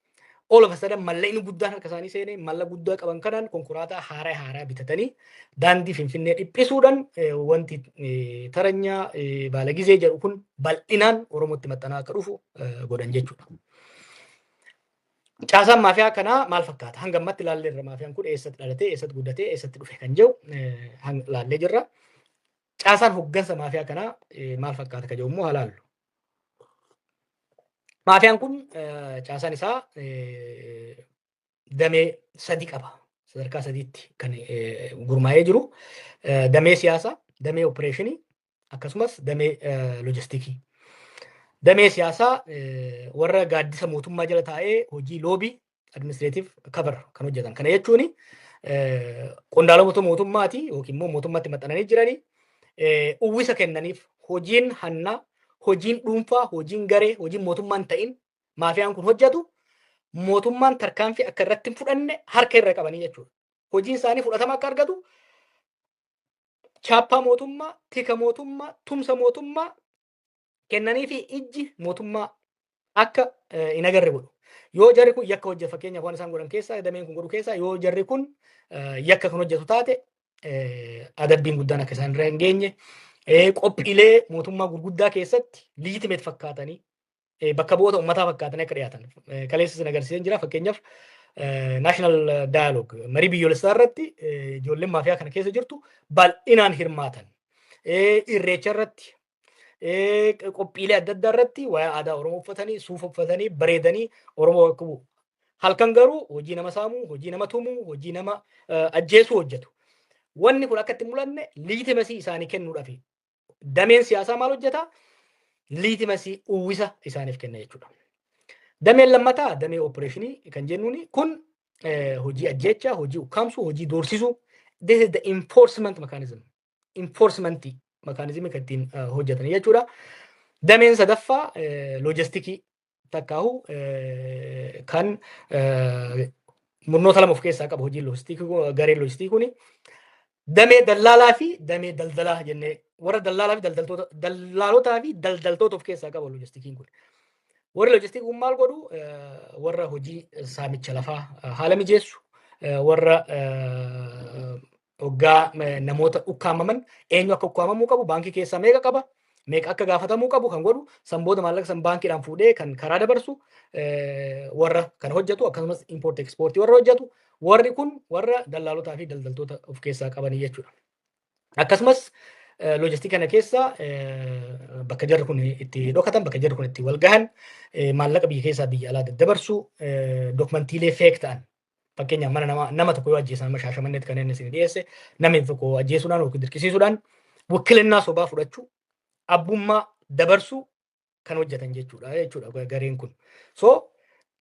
All of a sudden mallaqni guddaan harka isaanii seenee, mallaqa guddaa qaban kanaan konkolaataa haaraa haaraa bitatanii daandii Finfinnee dhiphisuudhaan wanti taranyaa baalagizee jedhu kun bal'inaan Oromootti maxxanaa akka dhufu godhan jechuudha. Caasaan maafiyaa kanaa maal fakkaata? Hanga ammatti ilaalleerra, maafiyaan kun eessatti dhalatee, eessatti guddatee, eessatti dhufe kan jedhu ilaallee jirra. Caasaan hoggansa maafiyaa kanaa maal fakkaata kan jedhu immoo haa ilaallu. Maafiyaan kun caasaan isaa damee sadi qaba. Sadarkaa sadiitti kan gurmaa'ee jiru. Damee siyaasaa, damee opereeshinii, akkasumas damee loojistikii. Damee siyaasaa, warra gaaddisa mootummaa jala taa'ee hojii lobby, administrative cover kan hojjetan. Kana jechuun qondaalota mootummaati yookiin immoo mootummaatti maxxananii jiranii uwwisa kennaniif, hojiin hannaa, hojiin dhuunfaa, hojiin garee, hojiin mootummaan ta'in maafiyaan kun hojjetu mootummaan tarkaanfii akka irratti hin fudhanne harka irra qabanii jechuudha. Hojiin isaanii fudhatama akka argatu chaappaa mootummaa, tika mootummaa, tumsa mootummaa kennanii fi ijji mootummaa akka hin agarre godhu. Yoo jarri kun yakka hojjetu, fakkeenyaaf waan isaan godhan keessaa, dameen kun godhu keessaa, yoo jarri kun yakka kan hojjetu taate adabbiin guddaan akka isaan irra hin geenye, qophiilee mootummaa gurguddaa keessatti legitimate fakkaatanii, bakka bu'oota uummataa fakkaatanii akka dhiyaatan. Kaleessa isin agarsiiseen jira, fakkeenyaaf National Dialogue, marii biyyoolessaa irratti ijoolleen maafiyaa kana keessa jirtu bal'inaan hirmaatan. Irreecha irratti, qophiilee adda addaa irratti waa'ee aadaa Oromoo uffatanii, suufa uffatanii, bareedanii Oromoo bakka bu'u. Halkan garuu hojii nama saamuu, hojii nama tumuu, hojii nama ajjeesuu hojjetu. Wanni kun akka itti mul'anne legitimacy isaanii kennuudhaaf dameen siyaasaa maal hojjeta? Legitimacy, uwwisa isaaniif kenna jechuudha. Dameen lammataa damee opereeshinii kan jennuuni kun hojii ajjeechaa, hojii ukkaamsuu, hojii doorsisuu. This is the enforcement mechanism. Enforcement mechanism kan ittiin hojjetan jechuudha. Dameen sadaffaa loojistikii takkaahu kan murnoota lama of keessaa qaba, hojii loojistikii, gareen loojistikii kuni. Damee dallaalaa fi damee daldalaa jennee, warra dallaalaa fi daldaltoota, dallaalotaa fi daldaltoota of keessaa qaba loojistikiin kun. Warri loojistikii kun maal godhu? Warra hojii saamicha lafaa haala mijeessu, warra hoggaa namoota ukkaamaman eenyu akka ukkaamamuu qabu, baankii keessaa meeqa qaba, meeqa akka gaafatamuu qabu kan godhu, san booda maallaqa san baankiidhaan fuudhee kan karaa dabarsu warra kan hojjetu, akkasumas import exportii warra hojjetu, warri kun warra dallaalotaa fi daldaltoota of keessaa qabanii jechuudha. Akkasumas loojistikii kana keessa bakka jarri kun itti dhokatan, bakka jarri kun itti wal gahan, maallaqa biyya keessaa biyya alaa daddabarsu, dookumantiilee fake ta'an Fakkeenyaaf, mana nama nama tokko yoo ajjeesan, amma Shaashamanneetti kan inni isin dhiyeesse, namni tokko ajjeesuudhaan yookiin dirqisiisuudhaan wakkilannaa sobaa fudhachuu, abbummaa dabarsuu kan hojjetan jechuudha gareen kun. So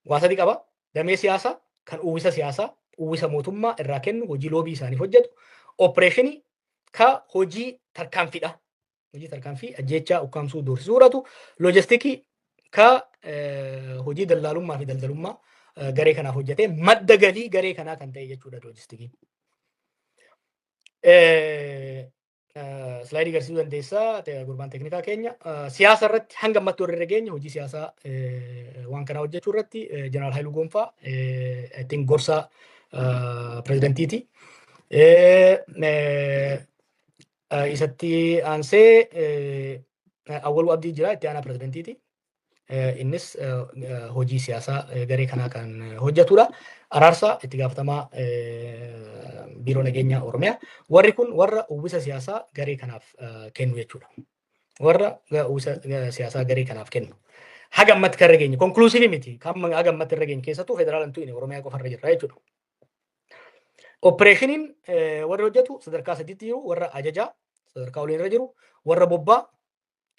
waa sadi qaba. Damee siyaasaa kan uwwisa siyaasaa, uwwisa mootummaa irraa kennu, hojii lobby isaaniif hojjetu. Operation ka hojii tarkaanfiidha. Hojii tarkaanfii ajjeechaa, ukkaamsuu, doorsisuu fudhatu. Logistic ka hojii dallaalummaa fi daldalummaa garee kanaaf hojjetee madda galii garee kanaa kan ta'e jechuudha logisticiin. Slide agarsiisuu dandeessaa gurbaan teeknikaa keenya. Siyaasa irratti hanga ammatti warri irra geenye, hojii siyaasaa waan kanaa hojjechuu irratti, Jeneraal Haayiluu Gonfaa ittiin gorsa pireezidentiiti. Isatti aansee Awwaluu Abdii jira, itti aanaa pireezidentiiti. Innis hojii siyaasaa garee kanaa kan hojjetudha. Araarsaa, itti gaafatamaa Biiroo Nageenyaa Oromiyaa. Warri kun warra uwwisa siyaasaa garee kanaaf kennu jechuudha. Warra uwwisa siyaasaa garee kanaaf kennu. Haga ammatti kan irra geenye conclusive miti. Haga ammatti irra geenye keessattuu federaalaan tu'ine, Oromiyaa qofa irra jirra jechuudha. Operationiin warri hojjetu sadarkaa sadiitti jiru: warra ajajaa sadarkaa oliin irra jiru, warra bobbaa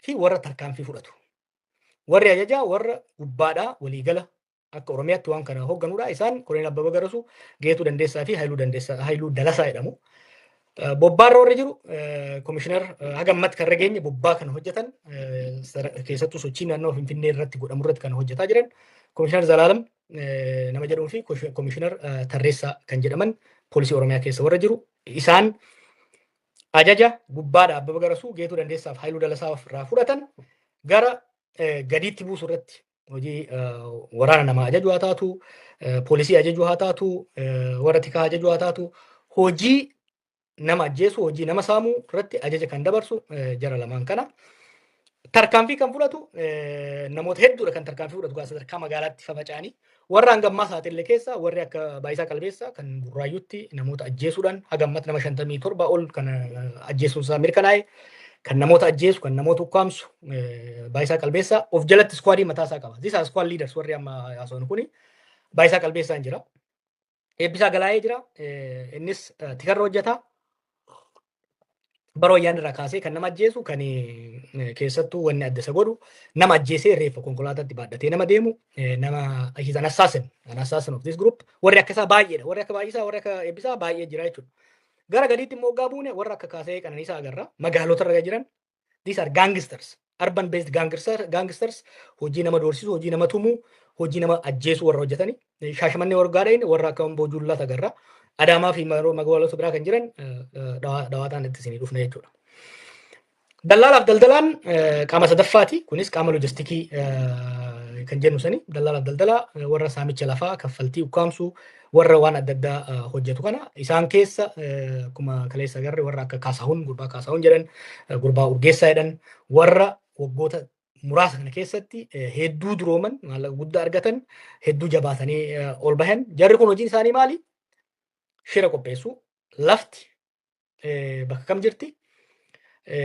fi warra tarkaanfii fudhatu. Warri ajajaa warra gubbaadhaa waliigala akka Oromiyaatti waan kana hoogganudha. Isaan Koloneel Abbabaa Garasuu, Geetuu Dandeessaa fi Haayiluu Dandeessaa, Haayiluu Dalasaa jedhamu. Bobbaarra warri jiru komishinar, haga ammatti kan irra geenye bobbaa kan hojjetan, keessattuu sochii naannoo Finfinnee irratti godhamu irratti kan hojjetaa jiran, Komishinar Zalaalam nama jedhamuu fi Komishinar Tarreessaa kan jedhaman, poolisii Oromiyaa keessa warra jiru. Isaan ajaja gubbaadha Abbaba Garasuu, Geetuu Dandeessaa fi Haayiluu Dalasaa irraa fudhatan gara gadiitti buusu irratti hojii waraana namaa ajaju haa taatu, poolisii ajaju haa taatu, warra tikaa ajaju haa taatu, hojii nama ajjeesu, hojii nama saamuu irratti ajaja kan dabarsu jara lamaan kana. Tarkaanfii kan fudhatu namoota hedduudha. Kan tarkaanfii fudhatu gaafa sadarkaa magaalaatti faffaca'anii warra hangammaa saaxille keessa warri akka Baayisaa Qalbeessaa kan Burraayyuutti namoota ajjeesuudhaan haga ammatti nama 57 ol kan ajjeesuun isaa mirkanaa'e, kan namoota ajjeesu, kan namoota ukkaamsu Baayisaa Qalbeessaa of jalatti squad mataa isaa qaba. These are squad leaders warri amma haasawwan kuni. Baayisaa Qalbeessaan jira. Eebbisaa Galaayee jira. Innis tikarra hojjeta. Bara wayyaan irraa kaasee kan nama ajjeesu, kan keessattuu wanni adda isa godhu nama ajjeesee reeffa konkolaataatti baadhatee nama deemu, nama, he's an assassin of this group. Warri akka isaa baay'eedha. Warri akka Baay'isaa, warri akka Eebbisaa baay'ee jira jechuudha. Gara gadiitti immoo hoggaa buune warra akka Kaasee Qananiisaa agarra. Magaalota irra jiran, these are gangsters, urban based gangsters, hojii nama doorsisuu, hojii nama tumuu, hojii nama ajjeesuu warra hojjetani. Shaashamannee warra gaadhain warra akka Bojuullaat agarra. Adaamaa fi magaalota biraa kan jiran dhawaataan itti isinii dhufna jechuudha. Dallaalaaf daldalaan qaama sadaffaati. Kunis qaama logistic kan jennu sani. Dallaalaaf daldalaa warra saamicha lafaa, kaffaltii ukkaamsuu, warra waan adda addaa hojjetu kana. Isaan keessa akkuma kaleessa agarre warra akka Kaasahuun, gurbaa Kaasahuun jedhan, gurbaa Urgeessaa jedhan, warra waggoota muraasa kana keessatti hedduu durooman, maallaqa guddaa argatan, hedduu jabaatanii ol bahan. Jarri kun hojiin isaanii maali? Shira qopheessuu, lafti bakka kam jirti,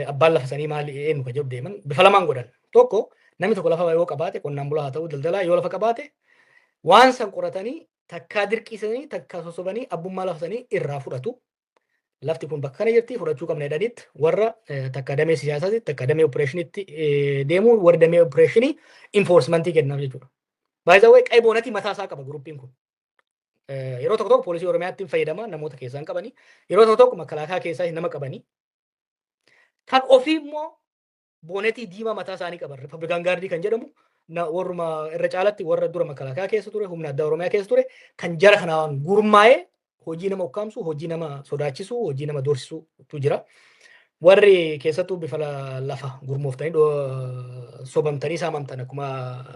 abbaan lafa sanii maali, eenyu kan jedhu deeman. Bifa lamaan godhan. Tokko, namni tokko lafa yoo qabaate, qonnaan bulaa haa ta'u, daldalaa, yoo lafa qabaate waan san qoratanii takkaa dirqisanii takkaa sosobanii abbummaa lafa sanii irraa fudhatu. Lafti kun bakka kana jirti, fudhachuu qabna jedhanitti warra takka damee siyaasaatti, takka damee operationitti deemuu, warri damee operation enforcement kennaaf jechuudha. Baay'ee qay boonatii mataa isaa qaba groupiin kun. Yeroo tokko tokko poolisii Oromiyaatti hin fayyadama, namoota keessaa hin qabanii. Yeroo tokko tokko makalaakaa keessaa nama qabanii. Kan ofii immoo boonetii diimaa mataa isaanii qaban, Republican Guard kan jedhamu, warruma irra caalatti warra dura makalaakaa keessa ture, humna addaa Oromiyaa keessa ture, kan jara kanaan gurmaa'ee hojii nama ukkaamsu, hojii nama sodaachisu, hojii nama doorsisutu jira. Warri keessattuu bifa lafa gurmooftanii sobamtanii saamamtan, akkuma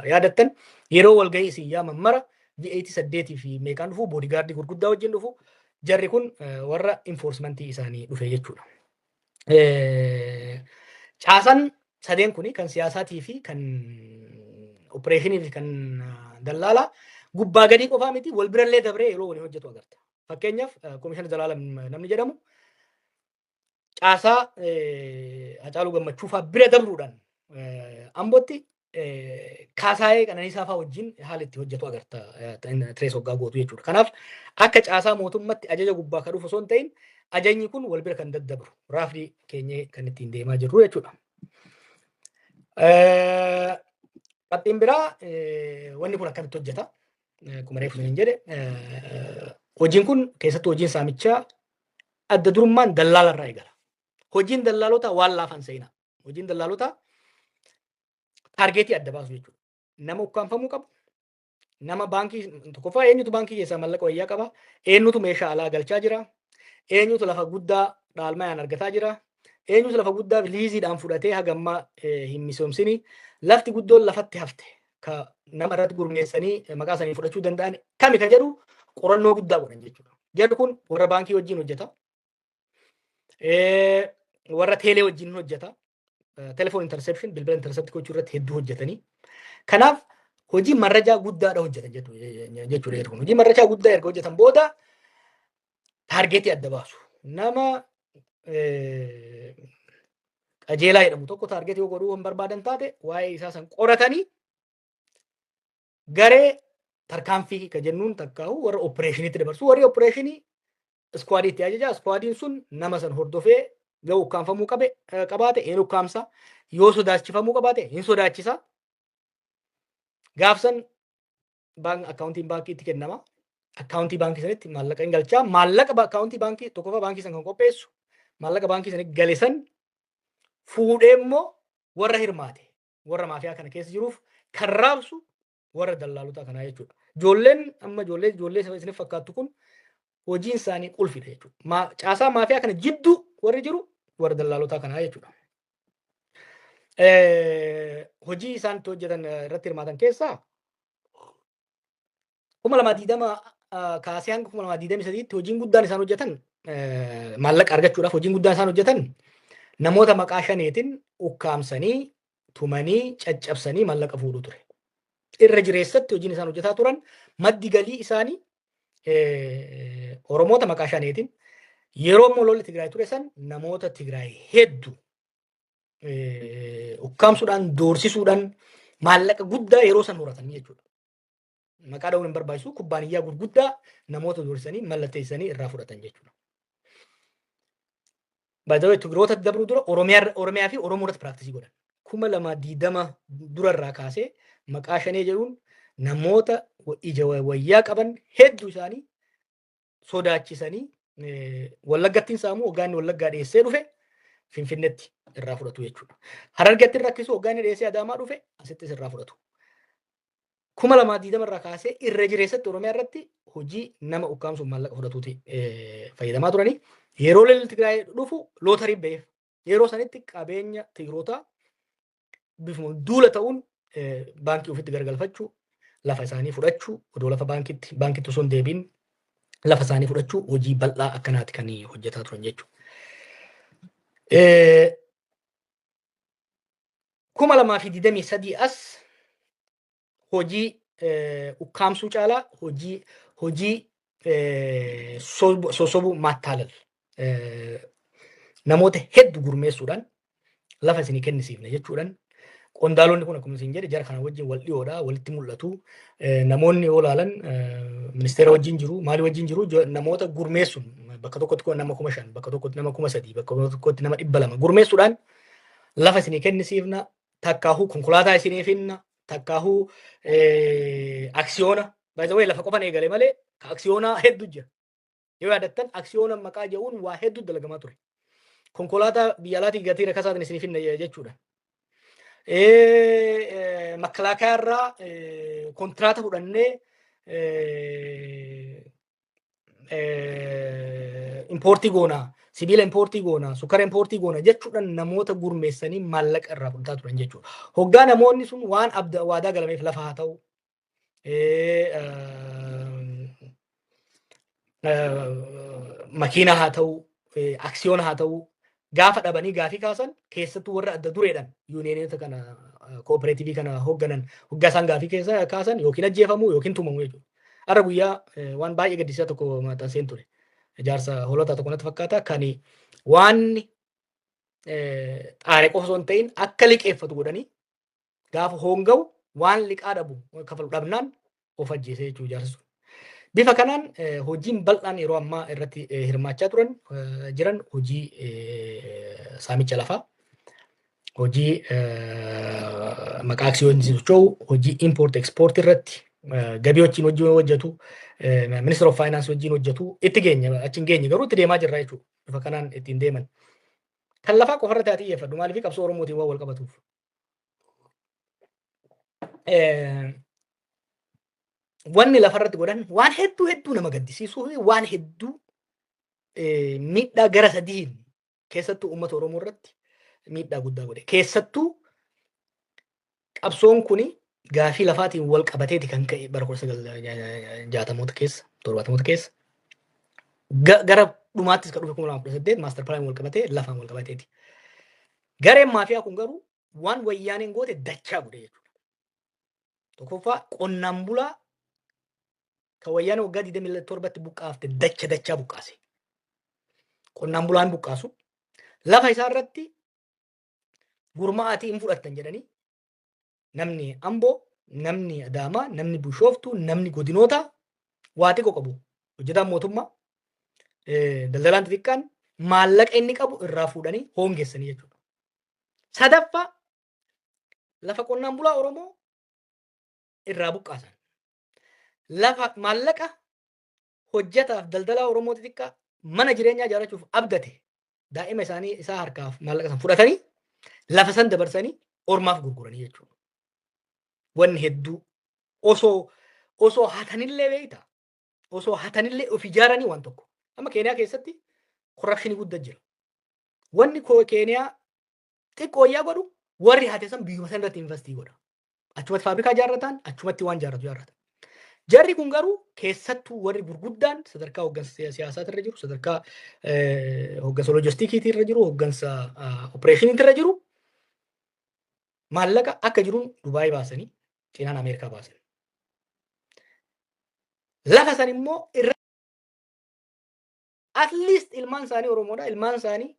yaadattan, yeroo walgahii isin yaaman mara V8 saddeetii fi meeqaan dhufu, bodyguard gurguddaa wajjin dhufu, jarri kun warra enforcement isaanii dhufe jechuudha. Caasaan sadeen kuni, kan siyaasaatii fi kan operation fi kan dallaalaa, gubbaa gadii qofaa miti, wal birallee dabree yeroo waliin hojjetu agarta. Fakkeenyaaf, Komishina Zalaalam namni jedhamu caasaa Hacaaluu Gammachuu fa'aa bira dabruudhaan Ambootti Kaasaayee Qananiisaa fa'aa wajjin haala itti hojjetu agarta trace hoggaa gootu jechuudha. Kanaaf akka caasaa mootummatti ajaja gubbaa kan dhufu osoo hin ta'in, ajajni kun wal bira kan daddabru raafii keenyee kan ittiin deemaa jirru jechuudha. Qabxiin biraa, wanni kun akkamitti hojjeta? Akkuma reefu isiniin jedhe, hojiin kun, keessattuu hojiin saamichaa, adda durummaan dallaala irraa eegala. Hojiin dallaalotaa waan laafan seenaa. Hojiin dallaalotaa target adda baasu jechuudha. Nama ukkaanfamuu qabu, nama baankii tokkoffaa, eenyutu baankii keessaa maallaqa wayyaa qaba, eenyutu meeshaa alaa galchaa jira, eenyutu lafa guddaa dhaalmayaan argataa jira, eenyutu lafa guddaa liiziidhaan fudhatee hagammaa hin misoomsini, lafti guddoon lafatti hafte ka nama irratti gurmeessanii maqaa isaanii fudhachuu danda'an kami ka jedhu qorannoo guddaa godhan jechuudha. Jarri kun warra baankii wajjin hojjeta. Warra teelee wajjin hojjeta. Telephone interception, bilbila intercept gochuu irratti hedduu hojjetanii. Kanaaf hojii marrajaa guddaadha hojjetan jechuudha. Kun hojii marrajaa guddaa erga hojjetan booda target adda baasu. Nama Qajeelaa jedhamu tokko target yoo godhuu hin barbaadan taate, waa'ee isaa san qoratanii garee tarkaanfii ka jennuun takkaa'u warra operationitti dabarsu. Warri operation squad itti ajaja. Squadiin sun nama san hordofee yoo ukkaanfamuu qabe qabaate hin ukkaamsa. Yoo sodaachifamuu qabaate hin sodaachisa. Gaafsan accountiin baankiitti kennama. Account baankii sanitti maallaqa hin galchaa. Maallaqa account baankii tokkoffaa baankii san kan qopheessu, maallaqa baankii sanitti gale san fuudhee immoo warra hirmaate, warra maafiyaa kana keessa jiruuf kan raabsu warra dallaalota kanaa jechuudha. Ijoolleen amma ijoollee isiniif fakkaattu kun hojiin isaanii qulfidha jechuudha. Caasaa maafiyaa kana jidduu warri jiru warra dallaalota kanaa jechuudha. Hojii isaan itti hojjetan irratti hirmaatan keessaa 2020 kaasee hanga 2023tti hojiin guddaan isaan hojjetan, maallaqa argachuudhaaf hojiin guddaan isaan hojjetan, namoota maqaa shaneetiin ukkaamsanii, tumanii, caccabsanii maallaqa fuudhuu ture. Irra jireessatti hojiin isaan hojjetaa turan, maddi galii isaanii, Oromoota maqaa shaneetiin, yeroo immoo lolli Tigraay ture san namoota Tigraay hedduu ukkaamsuudhaan, doorsisuudhaan maallaqa guddaa yeroo san horatanii jechuudha. Maqaa dha'uun hin barbaachisu, kubbaaniyyaa gurguddaa namoota doorsisanii mallatteessanii irraa fudhatan jechuudha. By the way, Tigroota dabruu dura Oromiyaa fi Oromoo irratti practice godhan. 2020 durarraa kaasee maqaa shanee jedhuun namoota ija wayyaa qaban hedduu isaanii sodaachisanii, Wallaggattiin saamuu, hoggaan Wallaggaa dhiyeessee dhufe Finfinneetti irraa fudhatu jechuudha. Harargetti rakkisu, hoggaan dhiyeessee Adaamaa dhufe asittis irraa fudhatu. 2020 irraa kaasee irra jireessatti Oromiyaa irratti hojii nama ukkaamsuun maallaqa fudhatuuti fayyadamaa turanii. Yeroo lolli Tigraay dhufu lootariin ba'eef. Yeroo sanitti qabeenya Tigrootaa bifuma duula ta'uun baankii ofitti garagalfachuu, lafa isaanii fudhachuu, odoo lafa baankitti osoo hin deebiin lafa isaanii fudhachuu, hojii bal'aa akkanaati kan hojjetaa turan jechuudha. 2023 as hojii ukkaamsuu caalaa hojii sosobuu, maattaalal, namoota hedduu gurmeessuudhaan lafa isinii kennisiifne jechuudhaan. Qondaalonni kun, akkuma isin jedhe, jara kana wajjin wal dhiyoodha, walitti mul'atu. Namoonni yoo ilaalan ministeera wajjin jiru, maali wajjin jiru, namoota gurmeessuun bakka tokkotti nama 5,000, bakka tokkotti nama 3,000, bakka tokkotti nama 200 gurmeessuudhaan lafa isinii kennisiifna, takkaahuu konkolaataa isinii finna, takkaahuu aksiyoona. By the way, lafa qofan eegale malee aksiyoonaa hedduu jira. Yoo yaadattan, aksiyoona maqaa jedhuun waa hedduu dalagamaa ture. Konkolaataa biyya alaatii gatii rakasaatiin isinii finna jechuudha. Makalaakaa irraa kontiraata fudhannee import goona, sibiila import goona, sukkara import goona jechuudhaan namoota gurmeessanii maallaqa irraa fudhataa turan jechuudha. Hoggaa namoonni sun waan abda waadaa galameef, lafa haa ta'u, makiinaa haa ta'u, aksiyoona haa ta'u, gaafa dhabanii gaafii kaasan, keessattuu warra adda dureedhaan unionota kana, cooperative kana hoogganan, hoggaa isaan gaafii keessa kaasan yookiin ajjeefamuu yookiin tumamu jechuudha. Har'a guyyaa waan baay'ee gaddisiisaa tokko maxxanseen ture. Ijaarsa hoolotaa tokko natti fakkaata, kan waan xaare qofa osoo hin ta'in akka liqeeffatu godhanii Gaafa hoonga'u waan liqaa dhabu kafalu dhabnaan of ajjeese jechuudha jaarsi sun. Bifa kanaan hojiin bal'aan yeroo ammaa irratti hirmaachaa turan jiran hojii saamicha lafaa, hojii maqaa aksiyoonii socho'u, hojii import export irratti gabii wajjin hojii hojjetu, Minister of Finance wajjin hojjetu itti geenye achi hin geenye garuu itti deemaa jirra jechuudha. Bifa kanaan ittiin deeman. Kan lafaa qofa irratti haa xiyyeeffadhu maaliif qabsoo Oromootiin waan wal qabatuuf. Wanni lafarratti godhan waan hedduu hedduu nama gaddisiisuu fi waan hedduu miidhaa gara sadiin keessattuu uummata Oromoo irratti miidhaa guddaa godhe. Keessattuu qabsoon kuni gaafii lafaatiin wal qabateeti kan ka'e bara 1960moota keessa, 70moota keessa. Gara dhumaattis kan dhufe 2018 master plan wal qabatee lafaan wal qabateeti. Gareen maafiyaa kun garuu waan Wayyaaneen goote dachaa godhe jechuudha. Tokkoffaa, qonnaan bulaa kan Wayyaanee waggaa 27tti buqqaafte dacha dachaa buqqaase. Qonnaan bulaan buqqaasu lafa isaa irratti gurmaa'aatii hin fudhattan jedhanii namni Amboo, namni Adaamaa, namni Bishooftuu, namni godinoota waa xiqqoo qabu. Hojjetaan mootummaa, daldalaan xixiqqaan maallaqa inni qabu irraa fuudhanii hoongessanii jechuudha. Sadaffaa, lafa qonnaan bulaa Oromoo irraa buqqaasan. Lafa maallaqa hojjetaaf daldalaa Oromoo xixiqqaa mana jireenyaa ijaarrachuuf abdate daa'ima isaanii isaa harkaaf maallaqa san fudhatanii lafa san dabarsanii ormaaf gurguranii jechuudha. Wanni hedduu osoo hatanillee beekta. Osoo hatanillee of ijaaranii waan tokko. Amma Keeniyaa keessatti corruption guddaa jira. Wanni Keeniyaa xiqqooyyaa godhu warri hate san biyyuma san irratti invest godha. Achumatti faabrikaa ijaarratan, achumatti waan ijaarratu ijaarratan. Jarri kun garuu keessattuu warri gurguddaan sadarkaa hooggansa siyaasaati irra jiru, sadarkaa hooggansa loojistikiitii irra jiru, hooggansa opereeshiniitii irra jiru maallaqa akka jiruun Dubaayii baasanii cinaan Ameerikaa baasan. Lafa san immoo irra at least ilmaan isaanii Oromoodha. Ilmaan isaanii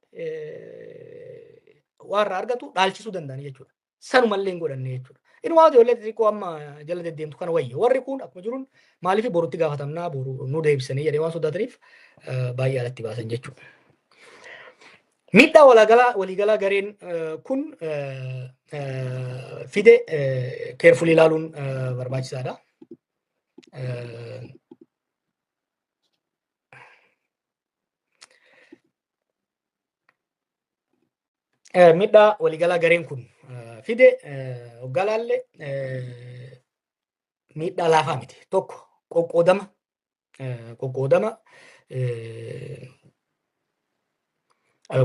waan irraa argatu dhaalchisuu danda'an jechuudha. Sanumallee hin godhanne jechuudha. Inni waan ijoollee xixiqqoo amma jala deddeemtu kana wayya. Warri kun akkuma jiruun maaliif borutti gaafatamnaa, boru nu deebisanii jedhee waan sodaataniif baay'ee alatti baasan jechuudha. Miidhaa waliigalaa gareen kun fide carefully ilaaluun barbaachisaadha. Miidhaa waliigalaa gareen kun fide hoggaa laalle miidhaa laafaa miti. Tokko, qoqqoodama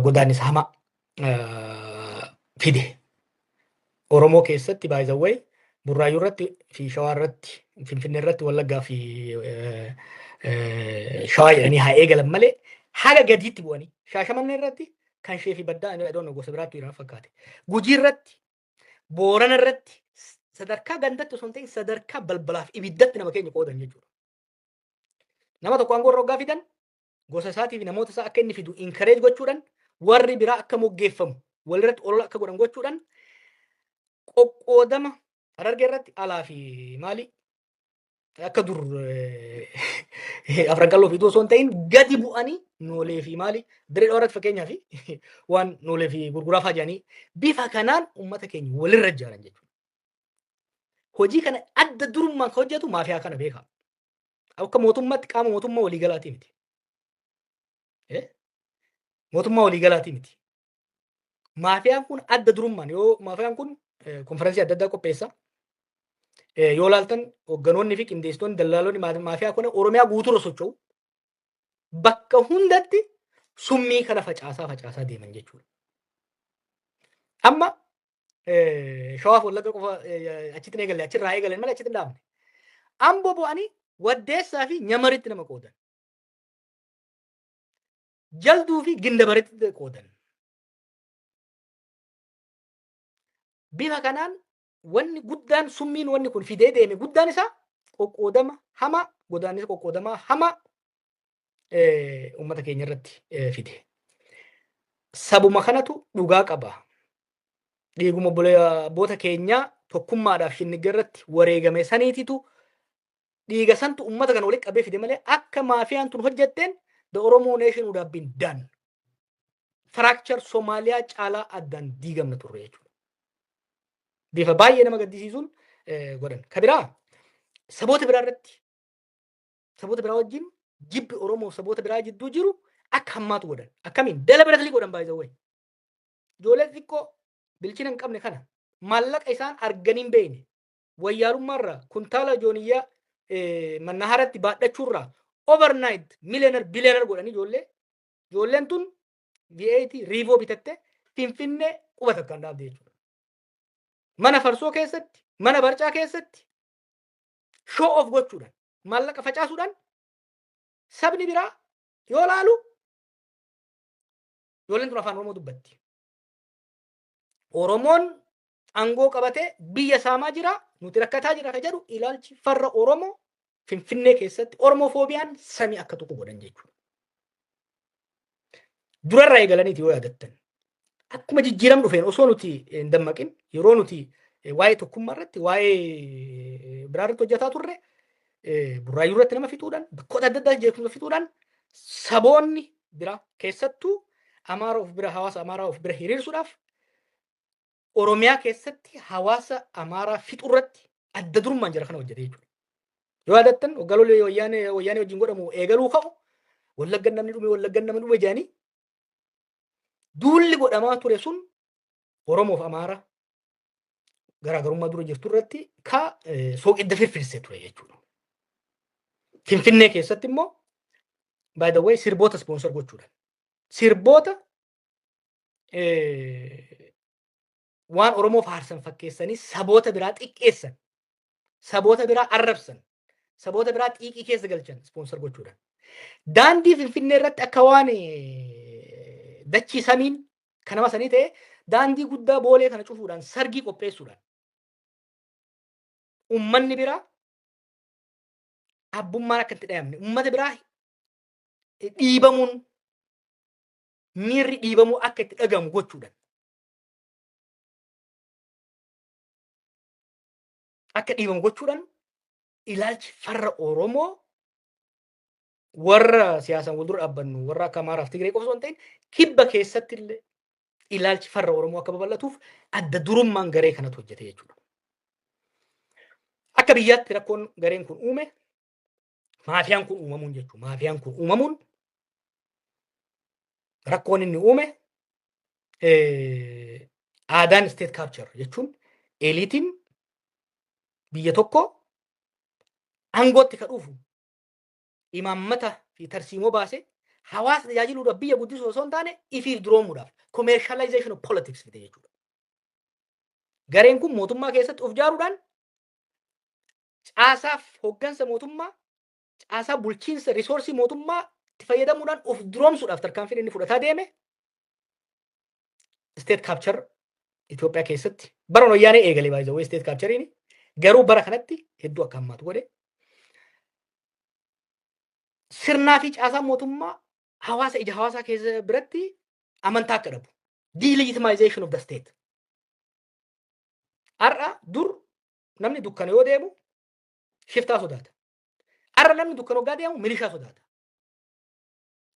godaannisa hamaa fide. Oromoo keessatti, by the way, Burraayyuu irratti fi Shawaa irratti, Finfinnee irratti, Wallaggaa fi Shawaa jedhanii haa eegalan malee haga gadiitti bu'anii Shaashamannee irratti kan ishee fi baddaa inni adoon gosa biraatti jira fakkaate. Gujii irratti, Boorana irratti sadarkaa gandatti osoo hin ta'in sadarkaa balbalaaf ibiddatti nama keenya qoodan jechuudha. Nama tokko aangoo irra hoggaa fidan gosa isaatii fi namoota isaa akka inni fidu encourage gochuudhaan, warri biraa akka moggeeffamu walirratti olola akka godhan gochuudhaan, qoqqoodama Harargee irratti alaa fi maali akka dur Afran Qalloo fi osoo hin ta'in gadi bu'anii Noolee fi maali Dirree Dhawaa irratti fakkeenyaa fi waan Noolee fi Gurguraa fa'aa jedhanii bifa kanaan uummata keenya walirra ijaaran jechuudha. Hojii kana adda durummaan kan hojjetu maafiyaa kana beekaa. Akka mootummaatti qaama mootummaa waliigalaatii miti. Mootummaa waliigalaatii miti. Maafiyaan kun adda durummaan yoo maafiyaan kun konferensii adda addaa qopheessa. Yoo ilaaltan hoogganoonni fi qindeessitoonni dallaalonni maafiyaa kun Oromiyaa guutuurra socho'u. Bakka hundatti summii kana facaasaa facaasaa deeman jechuudha. Amma Shawaaf Wallagga qofa achitti hin eegalle, achirraa eegalan malee achitti hin dhaabne. Amboo bu'anii Waddeessaa fi Nyamaritti nama qoodan. Jalduu fi Gindabaritti qoodan. Bifa kanaan wanni guddaan summiin wanni kun fidee deeme guddaan isaa qoqqoodama hamaa, godaannisa qoqqoodamaa hamaa uummata keenya irratti fide. Sabuma kanatu dhugaa qaba. Dhiiguma abboota keenyaa Tokkummaadhaaf Shinnigga irratti wareegame saniititu, dhiiga santu ummata kana walitti qabee fide malee, akka maafiyaan tun hojjetteen the Oromo nation would have been done. Fracture Somaaliyaa caalaa addaan diigamna turre jechuudha. Bifa baay'ee nama gaddisiisuun godhan. Ka biraa, saboota biraa irratti, saboota biraa wajjin jibbi Oromoo saboota biraa jidduu jiru akka hammaatu godhan. Akkamiin? Deliberately godhan, by the way. Ijoollee xixiqqoo bilchina hin qabne kana maallaqa isaan arganii hin beekne wayyaalummaarraa, kuntaala jooniyyaa mannaharatti baadhachuurraa overnight millionaire, billionaire godhanii, ijoolleen tun V8 Revo bitatte Finfinnee quba takkaan dhaabde jechuudha. Mana farsoo keessatti, mana barcaa keessatti show off gochuudhaan, maallaqa facaasuudhaan, sabni biraa yoo laalu ijoolleen tun Afaan Oromoo dubbatti. Oromoon aangoo qabatee biyya saamaa jira, nuti rakkataa jira ka jedhu ilaalchi farra Oromoo Finfinnee keessatti Oromofoobiyaan samii akka tokko godhan jechuudha. Durarraa eegalaniiti yoo yaadattan. Akkuma jijjiiram dhufeen, osoo nuti hin dammaqin, yeroo nuti waa'ee tokkummaa irratti, waa'ee biraa irratti hojjetaa turre, Burraayyuu irratti nama fixuudhaan, bakkoota adda addaa jeequmsa fixuudhaan, saboonni biraa, keessattuu Amaara of bira, hawaasa Amaaraa of bira hiriirsuudhaaf, Oromiyaa keessatti hawaasa Amaaraa fixuu irratti adda durummaan jira kana hojjete jechuudha. Yoo yaadattan, waggaa wayyaanee wajjin godhamu eegaluu ka'u, Wallaggan namni dhume, Wallaggan namni dhume jedhanii duulli godhamaa ture sun Oromoof Amaara garaagarummaa dura jirtu irratti ka sooqidda firfirsee ture jechuudha. Finfinnee keessatti immoo, by the way, sirboota sponsor gochuudhaan, sirboota waan Oromoo faarsan fakkeessanii saboota biraa xiqqeessan, saboota biraa arrabsan, saboota biraa xiiqii keessa galchan sponsor gochuudhaan. Daandii Finfinnee irratti akka waan dachii samiin kan nama sanii ta'e daandii guddaa Boolee kana cufuudhaan, sargii qopheessuudhaan, ummanni biraa abbummaan akka itti dhayamne, ummata biraa dhiibamuun, miirri dhiibamuu akka itti dhagamu gochuudhaan, akka dhiibamu gochuudhaan, ilaalchi farra Oromoo warra siyaasaan wal dura dhaabbannu, warra akka Amaaraaf Tigree qofa osoo hin ta'in, kibba keessatti illee ilaalchi farra Oromoo akka babal'atuuf adda durummaan garee kanatu hojjete jechuudha. Akka biyyaatti rakkoon gareen kun uume, maafiyaan kun uumamuun jechuudha. Maafiyaan kun uumamuun rakkoon inni uume, aadaan state capture jechuun eliitiin biyya tokko aangootti ka dhufu imaammata fi tarsiimoo baasee hawaasa tajaajiluudhaaf, biyya guddisuu osoo hin taane, ifiif duroomuudhaaf commercialization of politics fide jechuudha. Gareen kun mootummaa keessatti of ijaaruudhaan caasaaf hoggansa mootummaa, caasaa bulchiinsa resource mootummaa itti fayyadamuudhaan of duroomsuudhaaf tarkaanfiin inni fudhataa deeme state capture Itoophiyaa keessatti bara Wayyaanee eegale. Baay'ee state capturein garuu bara kanatti hedduu akka hammaatu godhe. Sirnaa fi caasaan mootummaa hawaasa, ija hawaasaa keessa biratti amantaa akka dhabu. Delegitimization of the state. Har'a, dur namni dukkana yoo deemu shiftaa sodaata. Har'a namni dukkana hoggaa deemu milishaa sodaata.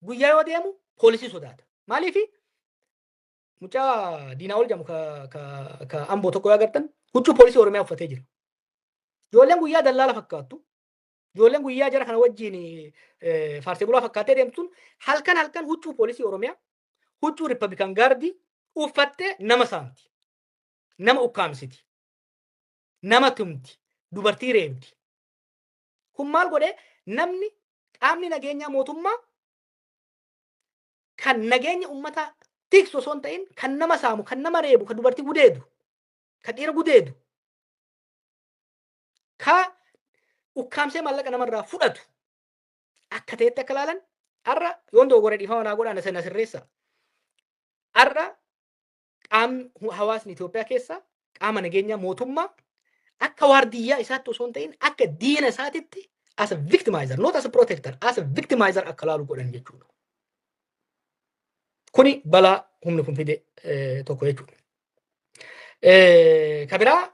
Guyyaa yoo deemu poolisii sodaata. Maaliifi? Mucaa Diinaa ol jedhamu ka Amboo tokko yoo agartan, huccuu poolisii Oromiyaa uffatee jira. Ijoolleen guyyaa dallaala fakkaattu. Ijoolleen guyyaa jara kana wajjin faarsee bulaa fakkaattee deemtu halkan halkan huccuu poolisii Oromiyaa, huccuu Republican Guard uffattee nama saamti. Nama ukkaamsiti. Nama tumti. Dubartii reebdi. Kun maal godhee? Namni, qaamni nageenyaa mootummaa kan nageenya uummataa tiksu osoo hin ta'in, kan nama saamu, kan nama reebu, kan dubartii gudeedu, kan dhiira gudeedu, ka ukkaamsee maallaqa namarraa fudhatu akka ta'etti akka ilaalan. Har'a yoon dogoggore dhiifama naa godhaa, na sirreessa. Har'a qaamni hawaasni Itoophiyaa keessa qaama nageenyaa mootummaa akka waardiyyaa isaatti osoo hin ta'in, akka diina isaatitti, as a victimizer, not as a protector, as a victimizer akka laalu godhan jechuudha. Kuni balaa humni kun fide tokko jechuudha. Ka biraa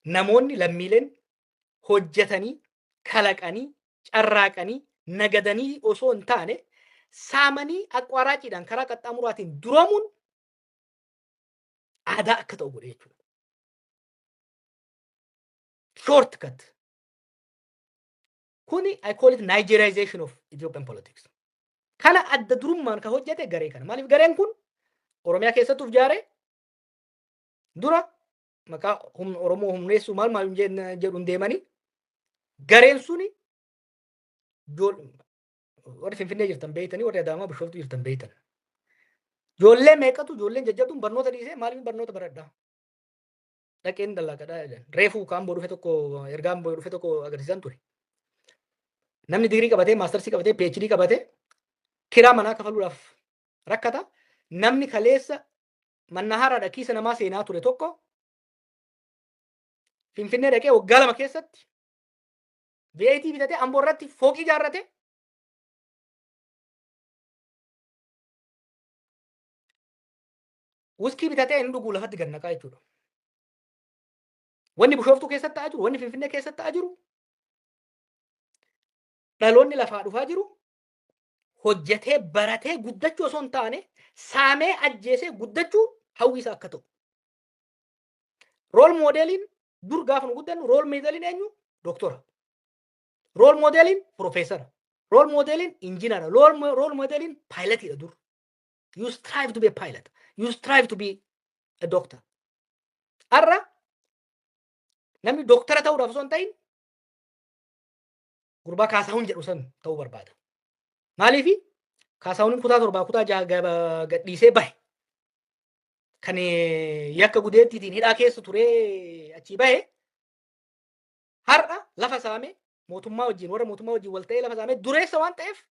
Namoonni, lammiileen hojjetanii, kalaqanii, carraaqanii, nagadanii osoo hin taane, saamanii aqwaaraaciidhaan karaa qaxxaamuraatiin duroomuun aadaa akka ta'u godhe jechuudha. Shortcut. Kuni I call it Nigeriization of Ethiopian politics. Kana adda durummaan kan hojjete garee kana. Maaliif? Gareen kun Oromiyaa keessatti uf ijaare. Dura maqaa humna Oromoo humneessuu maal maal jedhuun deemanii, gareen suni warri Finfinnee jirtan beeytanii, warri Adaamaa, Bishooftuu jirtan beeytan. Ijoollee meeqatu, ijoolleen jajjabduun barnoota dhiisee, "Maaliif barnoota baradhaa? Dhaqeen dallaqadhaa," jedhan. Reefuu kaan boo dhufe tokko, ergaan boo dhufe tokko agarsiisan ture. Namni digirii qabatee, maastarsii qabatee, PhD qabatee kiraa manaa kafaluudhaaf rakkata. Namni kaleessa manna kiisa namaa seenaa ture tokko Finfinnee dhaqee waggaa 2 keessatti V8 bitatee, Amboo irratti fooqii ijaarrate. Wuskii bitatee inni dhuguu lafatti gad naqaa jechuudha. Wanni Bishooftuu keessatti ta'aa jiru, wanni Finfinnee keessatti ta'aa jiru, dhaloonni lafaa dhufaa jiru hojjetee baratee guddachuu osoo hin taane, saamee ajjeesee guddachuu hawwi isaa akka ta'u. Role modeliin dur gaafa nu guddannu, role modeliin eenyu? Doktora. Role modeliin profeesara. Role modeliin injinara. Role modeliin pilotiidha dur. You strive to be a pilot. You strive to be a doctor. Har'a namni doktara ta'uudhaaf osoo hin ta'in, gurbaa Kaasahuun jedhu san ta'uu barbaada. Maaliifi? Kaasahuun kutaa 7, kutaa 6 gadhiisee bahe. Kan yakka gudeettiitiin hidhaa keessa turee achii bahe, har'a lafa saamee, mootummaa wajjin, warra mootummaa wajjin wal ta'ee lafa saamee dureessa waan ta'eef,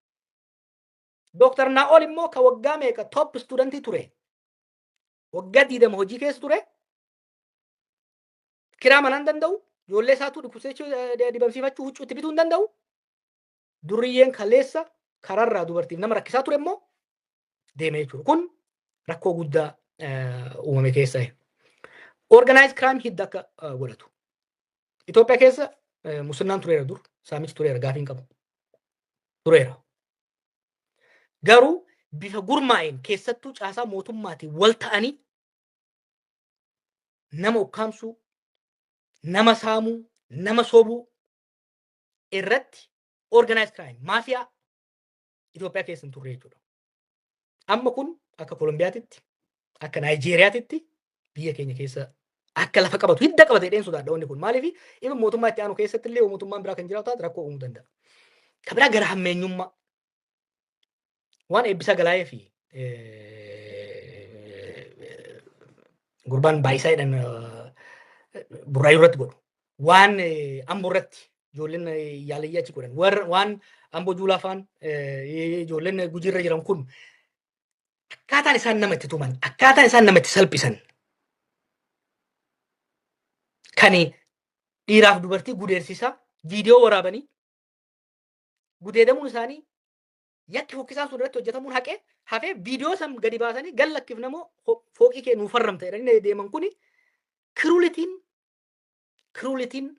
Dooktar Naa'ol immoo ka waggaa meeqa top studentii ture, waggaa 20 hojii keessa ture, kiraa manaa hin danda'u, ijoollee isaatu dhukkubsachuu, dibamsiifachuu, huccuu itti bituu hin danda'u. Duriyyeen kaleessa kararraa dubartiif nama rakkisaa ture immoo deeme jechuudha. Kun rakkoo guddaa uumame keessa. Organized crime hidda akka godhatu. Itoophiyaa keessa musinnaan tureera dur, saamichi tureera, gaafii hin qabu. Tureera. Garuu bifa gurmaa'een, keessattuu caasaa mootummaatiin wal ta'anii nama ukkaamsuu, nama saamuu, nama sobuu irratti organized crime, maafiyaa Itoophiyaa keessa hin turre jechuudha. Amma kun akka Kolombiyaatitti, akka Naayijeeriyaatitti biyya keenya keessa akka lafa qabatu, hidda qabate jedheen sodaadha wanni kun. Maaliif? Even mootummaa itti aanu keessatti illee mootummaan biraa kan jiraatu taate rakkoo uumuu danda'a. Kan biraa gara hammeenyummaa. Waan Eebbisaa Galaayee fi gurbaan Baayisaa jedhan Burraayyuu irratti godhu. Waan Amboo irratti ijoolleen yaalayyaa achi godhan. Waan Amboo Juulaa faan, ijoolleen Gujiirra jiran kun, akkaataan isaan nama itti tuman, akkaataan isaan nama itti salphisan, kan dhiiraaf dubartii gudeersisaa viidiyoo waraabanii gudeedamuun isaanii, yakki fokkisaan sun irratti hojjetamuun haqee hafee, viidiyoo san gadi baasanii "Gal lakkifnamoo fooqii kee nuuf farramta" jedhanii deeman kuni, crueltyn,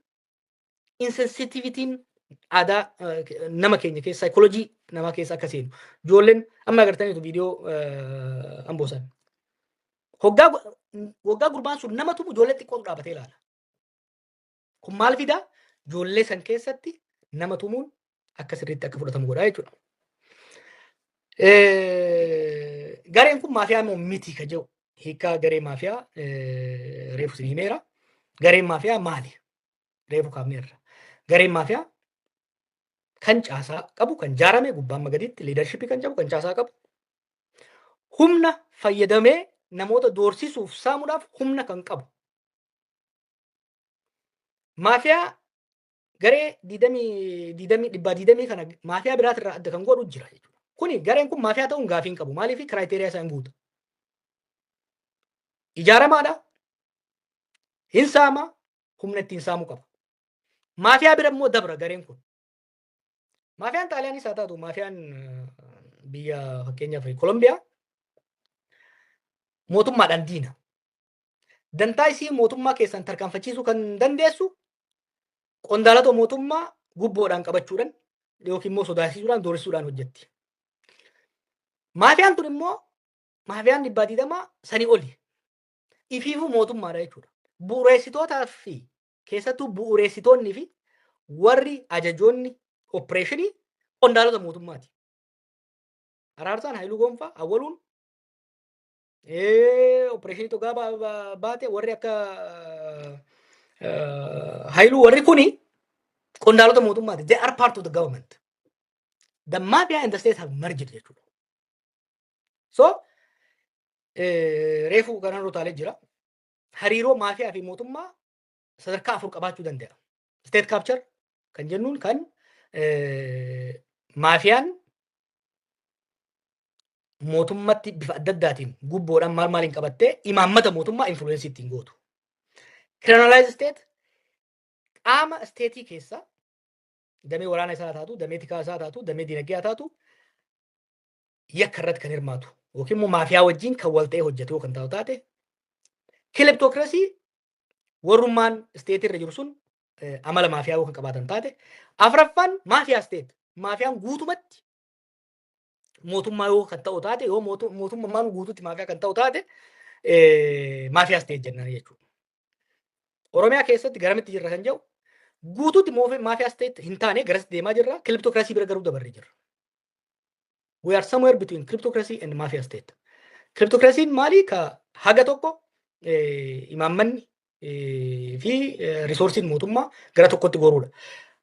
insensitivityn aadaa nama keenya keessa, saayikoolojii namaa keessa akka seenu. Ijoolleen amma agartaniitu viidiyoo Amboo san. Hoggaa waggaa gurbaan sun nama tumu ijoollee xiqqootu dhaabatee ilaala. Kun maal fidaa? Ijoollee san keessatti nama tumuun akka sirriitti akka fudhatamu godha jechuudha. Gareen kun maafiyaa immoo miti ka jedhu, hiikkaa garee maafiyaa reefu isin himeera. Gareen maafiyaa maali? Reefu kaafneerra. Gareen maafiyaa kan caasaa qabu, kan jaarame gubbaa amma gaditti leadershipii kan qabu, kan caasaa qabu, humna fayyadamee namoota doorsisuuf, saamuudhaaf humna kan qabu. Maafiyaa garee diidamii diidamii dhibbaa diidamii kana maafiyaa biraatirraa adda kan godhu jira jechuudha. Kuni gareen kun maafiyaa ta'uun gaafii hin qabu. Maaliif? Criteria isaa hin guuta. Ijaaramaadha. Hin saama, humna ittiin saamuu qaba. Maafiyaa bira immoo dabra gareen kun. Maafiyaan Xaaliyaanis haa taatu, maafiyaan biyya fakkeenyaaf Kolombiyaa mootummaadhaan diina. Dantaa isii mootummaa keessan tarkaanfachiisuu kan dandeessu qondaalota mootummaa gubboodhaan qabachuudhaan yookiin immoo sodaachisuudhaan, doorsisuudhaan hojjetti. Maafiyaan tun immoo, maafiyaan 120 sanii oli. Ifiifuu mootummaadha jechuudha. Bu'uureessitootaa fi keessattuu bu'uureessitoonni fi warri ajajoonni opereeshinii qondaalota mootummaati. Araarsaan, Haayiluu Gonfaa, Awwaluun opereeshinii togaa baate, warri akka Haayiluu, warri kuni qondaalota mootummaati. They are part of the government. The mafia and the state have merged jechuudha. So reefu kanan rutaalee jira. Hariiroo maafiyaa fi mootummaa sadarkaa afur qabaachuu danda'a. State capture kan jennuun kan maafiyaan mootummatti bifa adda addaatiin gubboodhaan maal maaliin qabattee imaammata mootummaa influence ittiin gootu. Criminalized state, qaama state keessa damee waraana isaa taatu, damee tikaa isaa taatu, damee dinagdee haa taatu, yakka irratti kan hirmaatu yookiin immoo maafiyaa wajjin kan wal ta'ee hojjetu yoo kan taatu taate. Kleptocracy, warrummaan state irra jiru sun amala maafiyaa yoo kan qabaatan taate. Afraffaan mafia state, maafiyaan guutumatti mootummaa yoo kan ta'u taate, yoo mootummaan guututti maafiyaa kan ta'u taate, mafia state jennaan jechuudha. Oromiyaa keessatti garamitti jirra kan jedhu, guutuutti mafia state hin taane, garasitti deemaa jirra. Kleptocracy bira garuu dabarree jirra. We are somewhere between kleptocracy and mafia state. Kleptocracy'n maali? Ka haga tokko imaammanni fi resourceiin mootummaa gara tokkotti goruudha.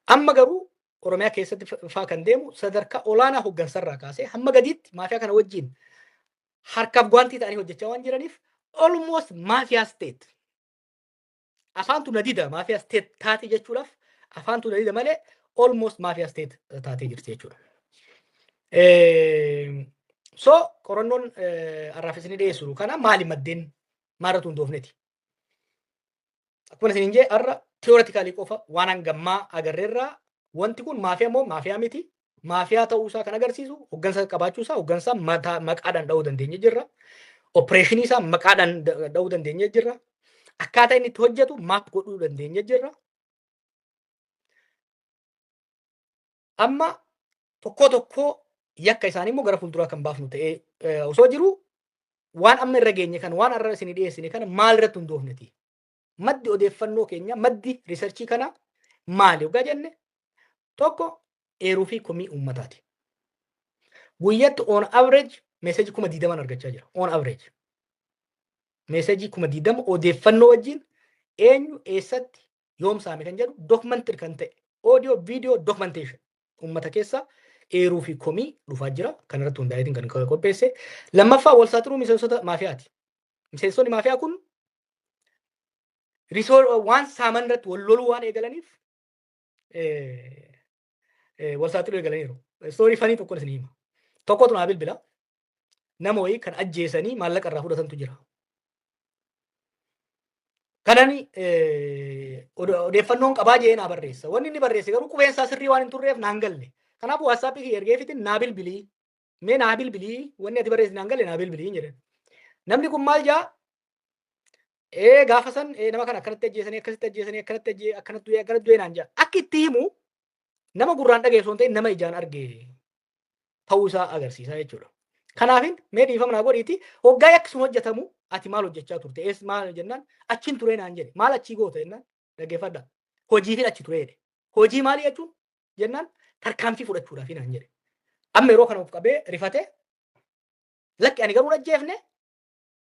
Amma garuu Oromiyaa keessatti faa kan deemu sadarkaa olaanaa hooggansarraa kaasee hamma gadiitti maafiyaa kana wajjin harkaaf gwaantii ta'anii hojjechaa waan jiraniif, almost mafia state. Afaantu na dida mafia state taate jechuudhaaf, afaantu na dida malee almost mafia state taatee jirti jechuudha. So qorannoon har'aaf isinii dhiyeessu kana maali? Maddeen maalirratti hundoofneti? Akkuma isiniin jee, har'a theoretically qofa waan hangammaa agarreerraa. Wanti kun maafiyaa moo maafiyaa miti? Maafiyaa ta'uu isaa kan agarsiisu hooggansa qabaachuu isaa, hooggansa mataa maqaadhaan dha'uu dandeenye jirra. Opereeshinii isaa maqaadhaan dha'uu dandeenye jirra. Akkaataa inni itti hojjetu map godhuu dandeenye jirra. Amma tokkoo tokkoo yakka isaanii immoo gara fuulduraa kan baafnu ta'ee osoo jiru, waan amma irra geenye kan waan har'a isinii dhiyeessine kana maal irratti hundoofneti? Maddi odeeffannoo keenya, maddi researchii kana maali yoggaa jenne, tokko eeruu fi komii uummataati. Guyyatti on average message 20,000 argachaa jira. On average. Message 20,000 odeeffannoo wajjin, eenyu eessatti yoom saame kan jedhu, documented kan ta'e, audio video documentation, uummata keessa eeruu fi komii dhufaa jira. Kan irratti hundaa'eetiin kan qopheesse. Lammaffaa, wal saaxiluu miseensota maafiyaati. Miseensonni maafiyaa kun waan saaman irratti wal loluu waan eegalaniif wal saaxiluu eegalaniiru. Story funny tokko isin hima. Tokkotu naa bilbila. Nama wayii kan ajjeesanii maallaqa irraa fudhatantu jira. Kanani odeeffannoon qabaa jee naa barreessa. Wanni inni barreesse garuu qubeen isaa sirrii waan hin turreef naan galle. Kanaafuu WhatsAppii kiyya ergeefitin, naa bilbilii. Mee naa bilbilii, wanni ati barreesse naan galle, naa bilbilii jedhan. Namni kun maal jaa? Ee, gaafa san nama kana akkanatti ajjeesanii, akkasitti ajjeesanii, akkanatti ajjee, akkanatti du'e, akkanatti du'e naan jaa. Akka itti himu nama gurraan dhaga'e osoo hin ta'in nama ijaan arge ta'uu isaa agarsiisa jechuudha. Kanaafin mee dhiifama naa godhiiti, hoggaa yakki sun hojjetamu ati maal hojjechaa turte, ees maal jennaan, achiin ture naan jedhe. Maal achii goota jennaan, dhaggeeffadha, hojiifin achi ture jedhe. Hojii maalii jechuun jennaan, tarkaanfii fudhachuudhaaf naan jedhe. Amma yeroo kana of qabee rifatee, lakki, ani garuu hin ajjeefne,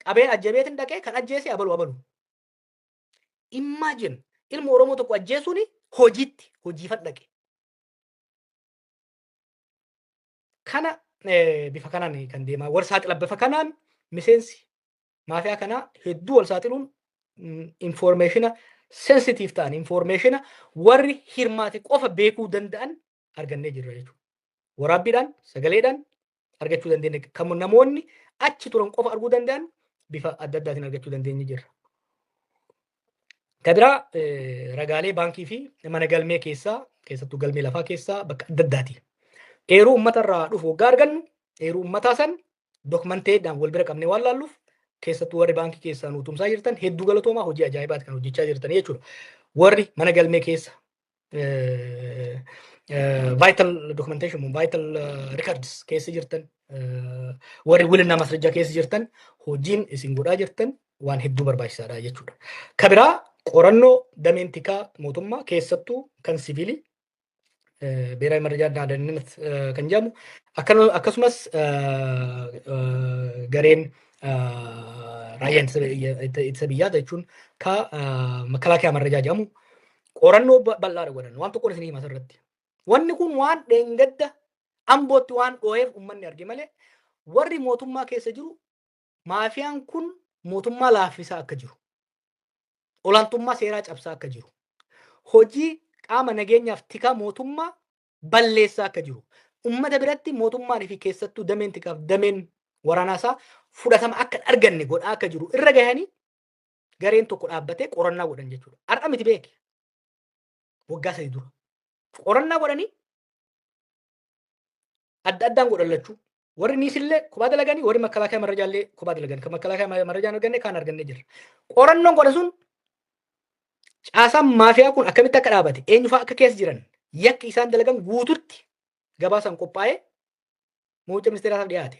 qabeen ajjabeetin dhaqee kan ajjeese abalu abalu. Imagine, ilma Oromoo tokko ajjeesuun hojiitti hojiifan dhaqe. Kana bifa kanaan kan deemaa wal saaxila. Bifa kanaan miseensi maafiyaa kanaa hedduu wal saaxiluun informationa sensitive ta'an, informationa warri hirmaate qofa beekuu danda'an argannee jirra jechuudha. Waraabbiidhaan, sagaleedhaan argachuu dandeenya. Kan namoonni achi turan qofa arguu danda'an bifa adda addaatiin argachuu dandeenye jirra. Kan biraa ragaalee baankii fi mana galmee keessaa, keessattuu galmee lafaa keessaa, bakka adda addaati. Eeruu uummata irraa dhufu waggaa argannu, eeruu uummataa san documentiidhaan wal bira qabnee waan laalluuf Keessattuu warri baankii keessaa nu tumsaa jirtan hedduu galatoomaa, hojii ajaa'ibaati kan hojjechaa jirtan jechuudha. Warri mana galmee keessa vital documentation, vital records keessa jirtan, warri ውልና ማስረጃ keessa jirtan, hojiin isin godhaa jirtan waan hedduu barbaachisaadha jechuudha. Ka biraa qorannoo dameen tikaa mootummaa, keessattuu kan siviilii, ብሔራዊ መረጃና ደህንነት kan jedhamu, akkasumas gareen raayyaa ittisa biyyaa jechuun ka መከላከያ መረጃ jedhamu qorannoo bal'aadha godhan. Waan tokkoon isin hima asirratti. Wanni kun waan dheengadda Ambootti waan dhoo'eef uummanni arge malee, warri mootummaa keessa jiru maafiyaan kun mootummaa laaffisaa akka jiru, olaantummaa seeraa cabsaa akka jiru, hojii qaama nageenyaaf tikaa mootummaa balleessaa akka jiru, ummata biratti mootummaan fi keessattuu dameen tikaaf dameen waraanaa isaa fudhatama akka hin arganne godhaa akka jiru irra gahanii gareen tokko dhaabbatee qorannaa godhan jechuudha. Har'a miti beeki. Waggaa 3 dura. Qorannaa godhanii adda addaan godhan lachuu. Warri niisillee kophaa dalaganii, warri መከላከያ መረጃ llee kophaa dalagan. Kan መከላከያ መረጃ hin arganne, kaan argannee jirra. Qorannoon godhan sun caasaan maafiyaa kun akkamitti akka dhaabate, eenyufaa akka keessa jiran, yakki isaan dalagan guututti gabaasaan qophaa'ee muummicha ministeeraaf dhiyaate.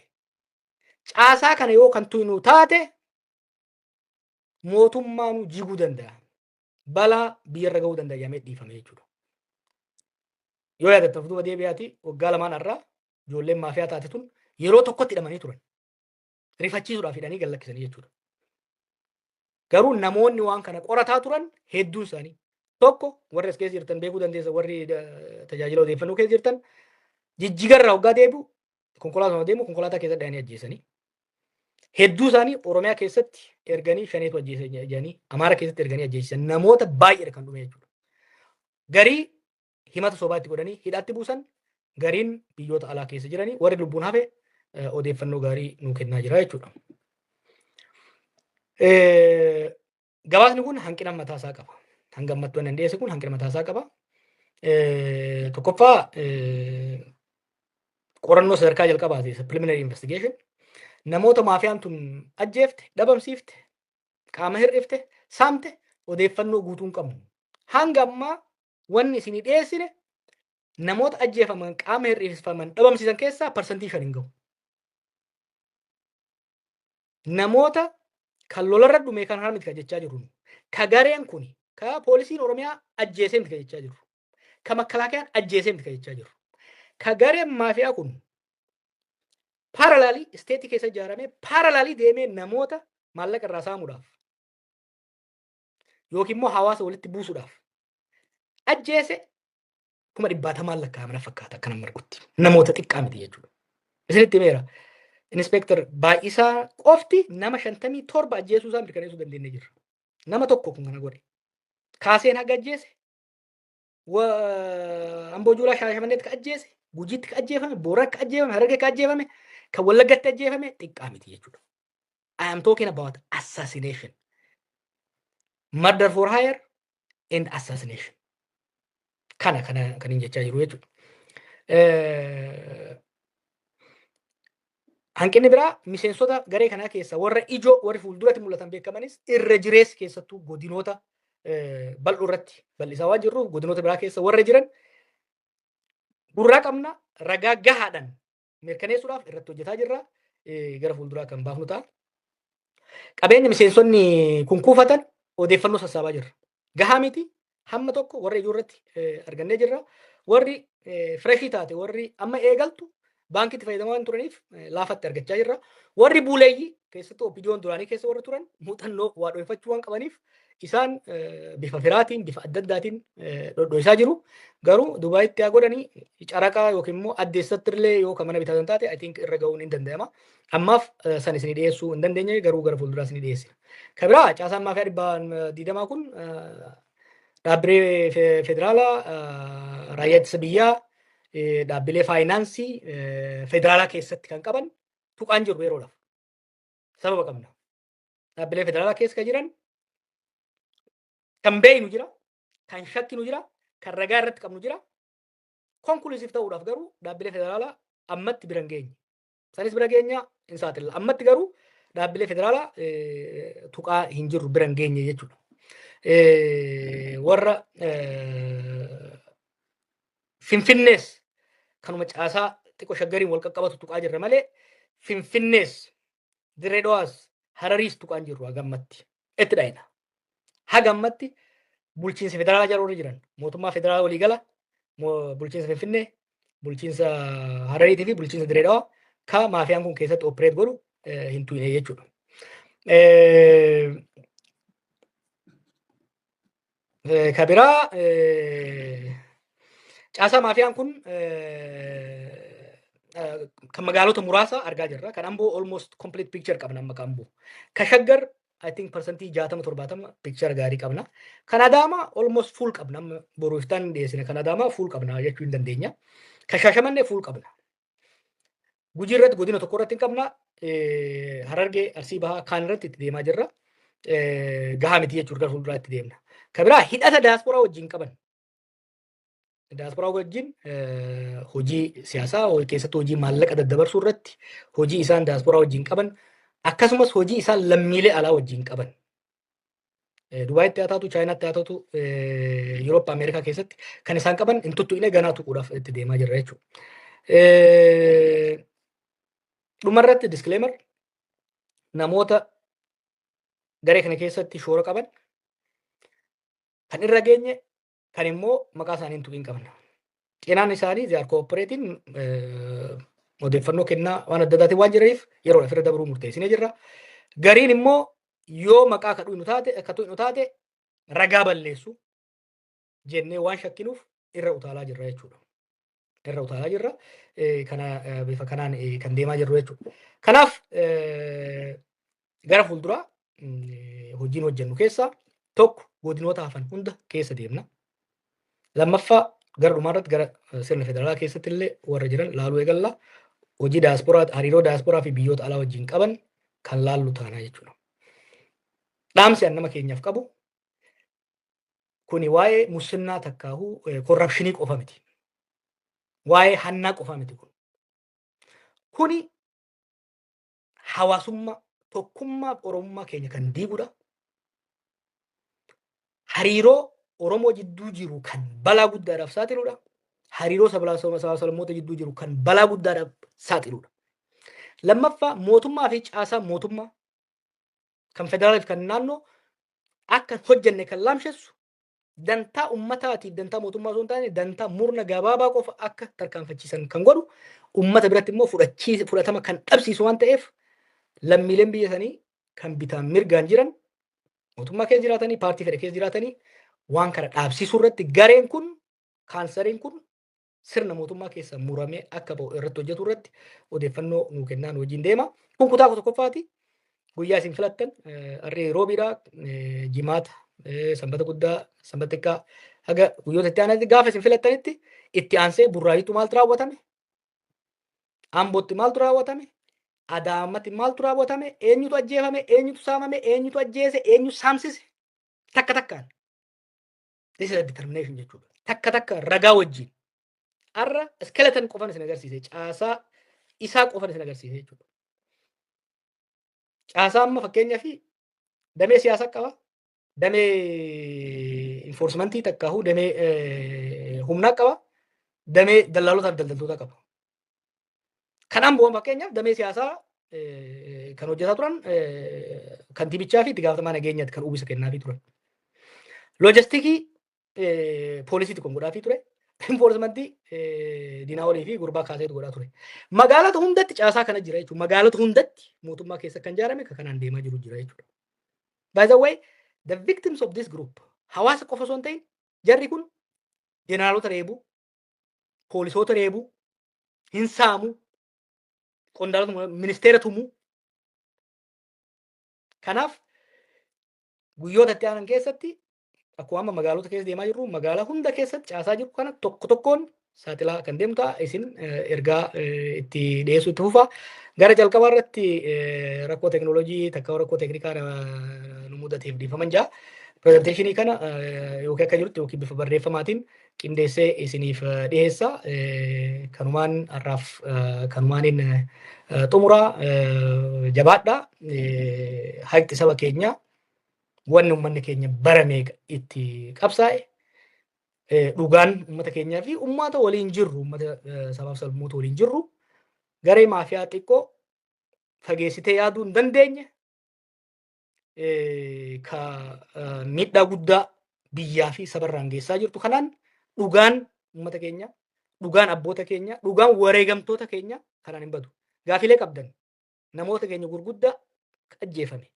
Caasaa kana yoo kan tuynu taate mootummaanuu jiguu danda'a. Balaa biyyarra gahuu danda'a jedhamee dhiifame jechuudha. Yoo yaadattan, duuba deebi'aati, waggaa 2n har'aa ijoolleen maafiyaa taate tun yeroo tokkotti hidhamanii turan. Rifachiisuudhaaf hidhanii gad lakkisanii jechuudha. Garuu namoonni waan kana qorataa turan hedduun isaanii, tokko warri as keessa jirtan beekuu dandeessa, warri tajaajila odeeffannoo keessa jirtan, Jijjigarraa waggaa deebi'u konkolaataa deemu konkolaataa keessa dhahanii ajjeesanii. Hedduu isaanii Oromiyaa keessatti erganii shaneetu ajjeese jedhanii, Amaara keessatti erganii ajjeesisan, namoota baay'eedha kan dhume jechuudha. Garii himata sobaa itti godhanii hidhaatti buusan, gariin biyyoota alaa keessa jiranii, warri lubbuun hafe odeeffannoo gaarii nuu kennaa jira jechuudha. Gabaasni kun hanqina mataa isaa qaba. Hanga ammatti waan dhiyeesse kun hanqina mataa isaa qaba. Tokkoffaa, qorannoo sadarkaa jalqabaati, preliminary investigation. Namoota maafiyaan tun ajjeefte, dhabamsiifte, qaama hir'ifte, saamte odeeffannoo guutuu hin qabnu. Hanga ammaa wanni isinii dhiyeessine namoota ajjeefaman, qaama hir'ifaman, dhabamsiisan keessaa 5% hin gahu. Namoota kan lolarra dhume kan miti kan jechaa jirru. Ka gareen kun, ka poolisiin Oromiyaa ajjeesee miti kan jechaa jirru. Ka makkalaakayaan ajjeesee miti kan jechaa jirru. Ka gareen maafiyaa kun parallel state keessa ijaaramee parallel deemee namoota maallaqa irraa saamuudhaaf yookiin immoo hawaasa walitti buusuudhaaf ajjeese kuma dhibbaatamaan lakkaa'amana fakkaata akka nama argutti. Namoota xiqqaa miti jechuudha. Isinitti himeera. Inspector Baay'isaa qofti nama 57 ajjeesuu isaa mirkaneessuu dandeenye jirra. Nama tokko kun kana godhe. Kaaseen haga ajjeese, Amboo Juulaa Shaashamanneetti ka ajjeese, Gujiitti ka ajjeefame, Booraa ka ajjeefame, Harargee ka ajjeefame, kan Wallaggatti ajjeefame xiqqaa miti jechuudha. I am talking about assassination. Murder for hire and assassination. Kana kan hin jechaa jiru jechuudha. Hanqinni biraa, miseensota garee kanaa keessa warra ijoo, warri fuulduratti mul'atan beekamanis irra jirees keessattuu godinoota bal'oo irratti bal'isaa waan jirruuf, godinoota biraa keessa warra jiran gurraa qabna, ragaa gahaadhaan mirkaneessuudhaaf irratti hojjetaa jirra. Gara fuulduraa kan baafnu ta'a. Qabeenya miseensonni kun kuufatan odeeffannoo sassaabaa jirra. Gahaa miti, hamma tokko warra ijoo irratti argannee jirra. Warri fresh taate, warri amma eegaltu, baankitti fayyadamaa waan turaniif laafatti argachaa jirra. Warri buuleeyyii, keessattuu OPDOn duraanii keessa warra turan, muuxannoo waa dhoofachuu waan qabaniif isaan bifa firaatiin, bifa adda addaatiin dhodhoisaa jiru. Garuu Dubaayitti haa godhanii, caraqaa yookiin immoo addeessatti illee yoo kan mana bitatan taate, I think irra ga'uun hin danda'ama. Ammaaf san isinii dhiyeessuu hin dandeenye, garuu gara fuulduraa isinii dhiyeessina. Kan biraa, caasaan maafiyaa 120 kun dhaabbilee federaalaa, raayyaa ittisa biyyaa, dhaabbilee faayinaansii federaalaa keessatti kan qaban tuqaan jiru yeroodhaaf. Sababa qabna. Dhaabbilee federaalaa keessa kan jiran kan beeynu jira, kan shakkinu jira, kan ragaa irratti qabnu jira. Conclusive ta'uudhaaf garuu dhaabbilee federaalaa ammatti bira hin geenye. Sanis bira geenya hin saaxilla. Ammatti garuu Dhaabbilee federaalaa tuqaa hin jirru, bira hin geenye jechuudha. Warra Finfinnees kanuma caasaa xiqqoo Shaggariin wal qaqqabatu tuqaa jirra malee, Finfinnees, Dirree Dhawaas, Harariis tuqaan jirru hagammatti. Itti dhayina. Hagammatti bulchiinsa federaalaa jala warri jiran, mootummaa federaalaa waliigala, bulchiinsa Finfinnee, bulchiinsa Harariitii fi bulchiinsa Dirree Dhawaa ka maafiyaan kun keessatti operate godhu hin tuyne jechuudha. Ka biraa, caasaa maafiyaan kun kan magaalota muraasa argaa jirra. Kan Amboo almost complete picture qabna amma kan Amboo. Ka Shaggar I think 60% 70% picture gaarii qabna. Kan Adaamaa almost full qabna, amma boru iftaan dhiyeessine, kan Adaamaa full qabna jechuu hin dandeenya. Kan Shaashamannee full qabna. Gujii irratti godina tokko irratti hin qabna. Harargee, Arsii Bahaa kaan irratti itti deemaa jirra. Gahaa miti jechuudha, gara fuulduraa itti deemna. Kan biraa, hidhata daasporaa wajjin qaban. Daasporaa wajjin hojii siyaasaa keessatti, hojii maallaqa daddabarsuu irratti hojii isaan daasporaa wajjin qaban, akkasumas hojii isaan lammiilee alaa wajjin qaban. Dubaayitti haa taatu, Chaayinaatti haa taatu, Yurooppaa, Ameerikaa keessatti kan isaan qaban hin tuttuqne, ganaa tuquudhaaf itti deemaa jirra jechuudha. Dhumarratti disclaimer: namoota garee kana keessatti shoora qaban kan irra geenye, kan immoo maqaa isaanii hin tuqin qabna. Cinaan isaanii they are cooperating, odeeffannoo kennaa waan adda addaatiin waan jiraniif yeroo ofirra dabruu murteessinee jirra. Gariin immoo yoo maqaa ka dhuynu taate, akka tuqnu taate ragaa balleessu jennee waan shakkinuuf irra utaalaa jirra jechuudha. Irra utaalaa jirra. Kana bifa kanaan kan deemaa jirru jechuudha. Kanaaf gara fuulduraa hojiin hojjennu keessaa tokko godinoota hafan hunda keessa deemna. Lammaffaa, gara dhumaarratti gara sirna federaalaa keessatti illee warra jiran laaluu eegalla. Hojii daasporaa, hariiroo daasporaa fi biyyoota alaa wajjin qaban kan laallu taanaa jechuudha. Dhaamsi an nama keenyaaf qabu, kuni waa'ee musinnaa takkaahuu corruption qofa miti. Waa'ee hannaa qofa miti kun. Kuni hawaasummaa, tokkummaa Oromummaa keenya kan diigudha. Hariiroo Oromoo jidduu jiru kan balaa guddaadhaaf saaxiludha. Hariiroo sabaa sablammoota jidduu jiru kan balaa guddaadhaaf saaxiludha. Lammaffaa, mootummaa fi caasaa mootummaa kan federaalaa fi kan naannoo akka hojjenne kan laamshessu, dantaa ummataatiif dantaa mootummaa osoo hin taane dantaa murna gabaabaa qofa akka tarkaanfachiisan kan godhu, ummata biratti immoo fudhatama kan dhabsiisu waan ta'eef, lammiileen biyya sanii kan bitaan mirgaan jiran, mootummaa keessa jiraatanii, paartii fedhe keessa jiraatanii, waan kana dhaabsisuu irratti, gareen kun, kaansariin kun sirna mootummaa keessa muramee akka ba'u irratti hojjetu irratti odeeffannoo nuu kennaan wajjin deema. Kun kutaa tokkoffaati. Guyyaa isin filattan, harri Roobiidha, Jimaata, Sanbata Guddaa, Sanbata Xiqqaa, haga guyyoota itti aananitti gaafa isin filattanitti itti aansee Burraayyuutti maaltu raawwatame? Ambootti maaltu raawwatame? Adaamatti maaltu raawwatame? Eenyutu ajjeefame? Eenyutu saamame? Eenyutu ajjeese? Eenyu saamsise? Takka takkaan. This is a determination jechuudha. Takka takka ragaa wajjin. Har'a skeleton qofan isin agarsiise. Caasaa isaa qofan isin agarsiise jechuudha. Caasaa amma fakkeenyaa fi damee siyaasaa qaba. Damee enforcementii takkaahuu damee humnaa qaba. Damee dallaalotaa fi daldaltootaa qaba. Kanaan bu'uun fakkeenyaaf damee siyaasaa kan hojjetaa turan kantiibichaa fi itti gaafatamaa nageenyaatti kan uwwisa kennaafii turan. Loojistikii poolisiitu kan godhaafii ture. Enforcementii Diinaawolii fi gurbaa kaaseetu godhaa ture. Magaalota hundatti caasaa kana jira jechuudha. Magaalota hundatti mootummaa keessa kan ijaarame kan kanaan deemaa jiru jira jechuudha. By the way, the victims of this group hawaasa qofa osoo hin ta'in, jarri kun jeneraalota reebuu, poolisoota reebuu, hin saamu, qondaalota ministeera tumuu. Kanaaf guyyoota itti aanan keessatti akkuma amma magaalota keessa deemaa jirru, magaalaa hunda keessatti caasaa jiru kana tokko tokkoon saaxilaa kan deemu ta'a. Isin ergaa itti dhiyeessuu itti fufa. Gara jalqabaa irratti rakkoo teekinooloojii takka rakkoo teeknikaa nu mudateef dhiifaman jaa. Presentationii kana yookiin akka jirutti yookiin bifa barreeffamaatiin qindeessee isiniif dhiyeessa. Kanumaan har'aaf kanumaaniin xumuraa, jabaadha. Haqni saba keenya, wanni uummanni keenya bara meeqa itti qabsaa'e, dhugaan uummata keenyaa fi uummata waliin jirru, uummata sabaaf sablammoota waliin jirru, garee maafiyaa xiqqoo fageessitee yaaduu hin dandeenye ka miidhaa guddaa biyyaa fi sabarraan geessaa jirtu kanaan, dhugaan uummata keenya, dhugaan abboota keenya, dhugaan wareegamtoota keenya kanaan hin badu. Gaafilee qabdan, namoota keenya gurguddaa ajjeefame.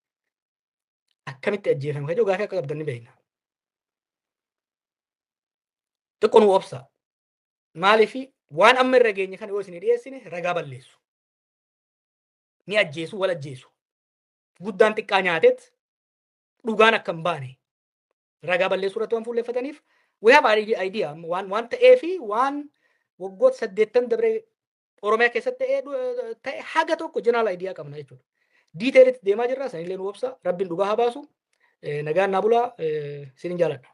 Akkamitti ajjeefame kan jedhu gaafii akka qabdan ni beekna. Xiqqoo nu obsa. Maaliif, waan amma irra geenye kana yoo isin dhiyeessine ragaa balleessu. Ni ajjeesu, wal ajjeesu. Guddaan xiqqaa nyaatet dhugaan akka hin baane ragaa balleessuu irratti waan fuulleeffataniif, we have idea waan ta'ee fi waan waggoota 80 dabree Oromiyaa keessatti ta'e haga tokko general idea qabna jechuudha. Detailitti deemaa jirra, sanillee nu obsa. Rabbiin dhugaa haa baasu. Nagaan naa bulaa, isinin jaaladha.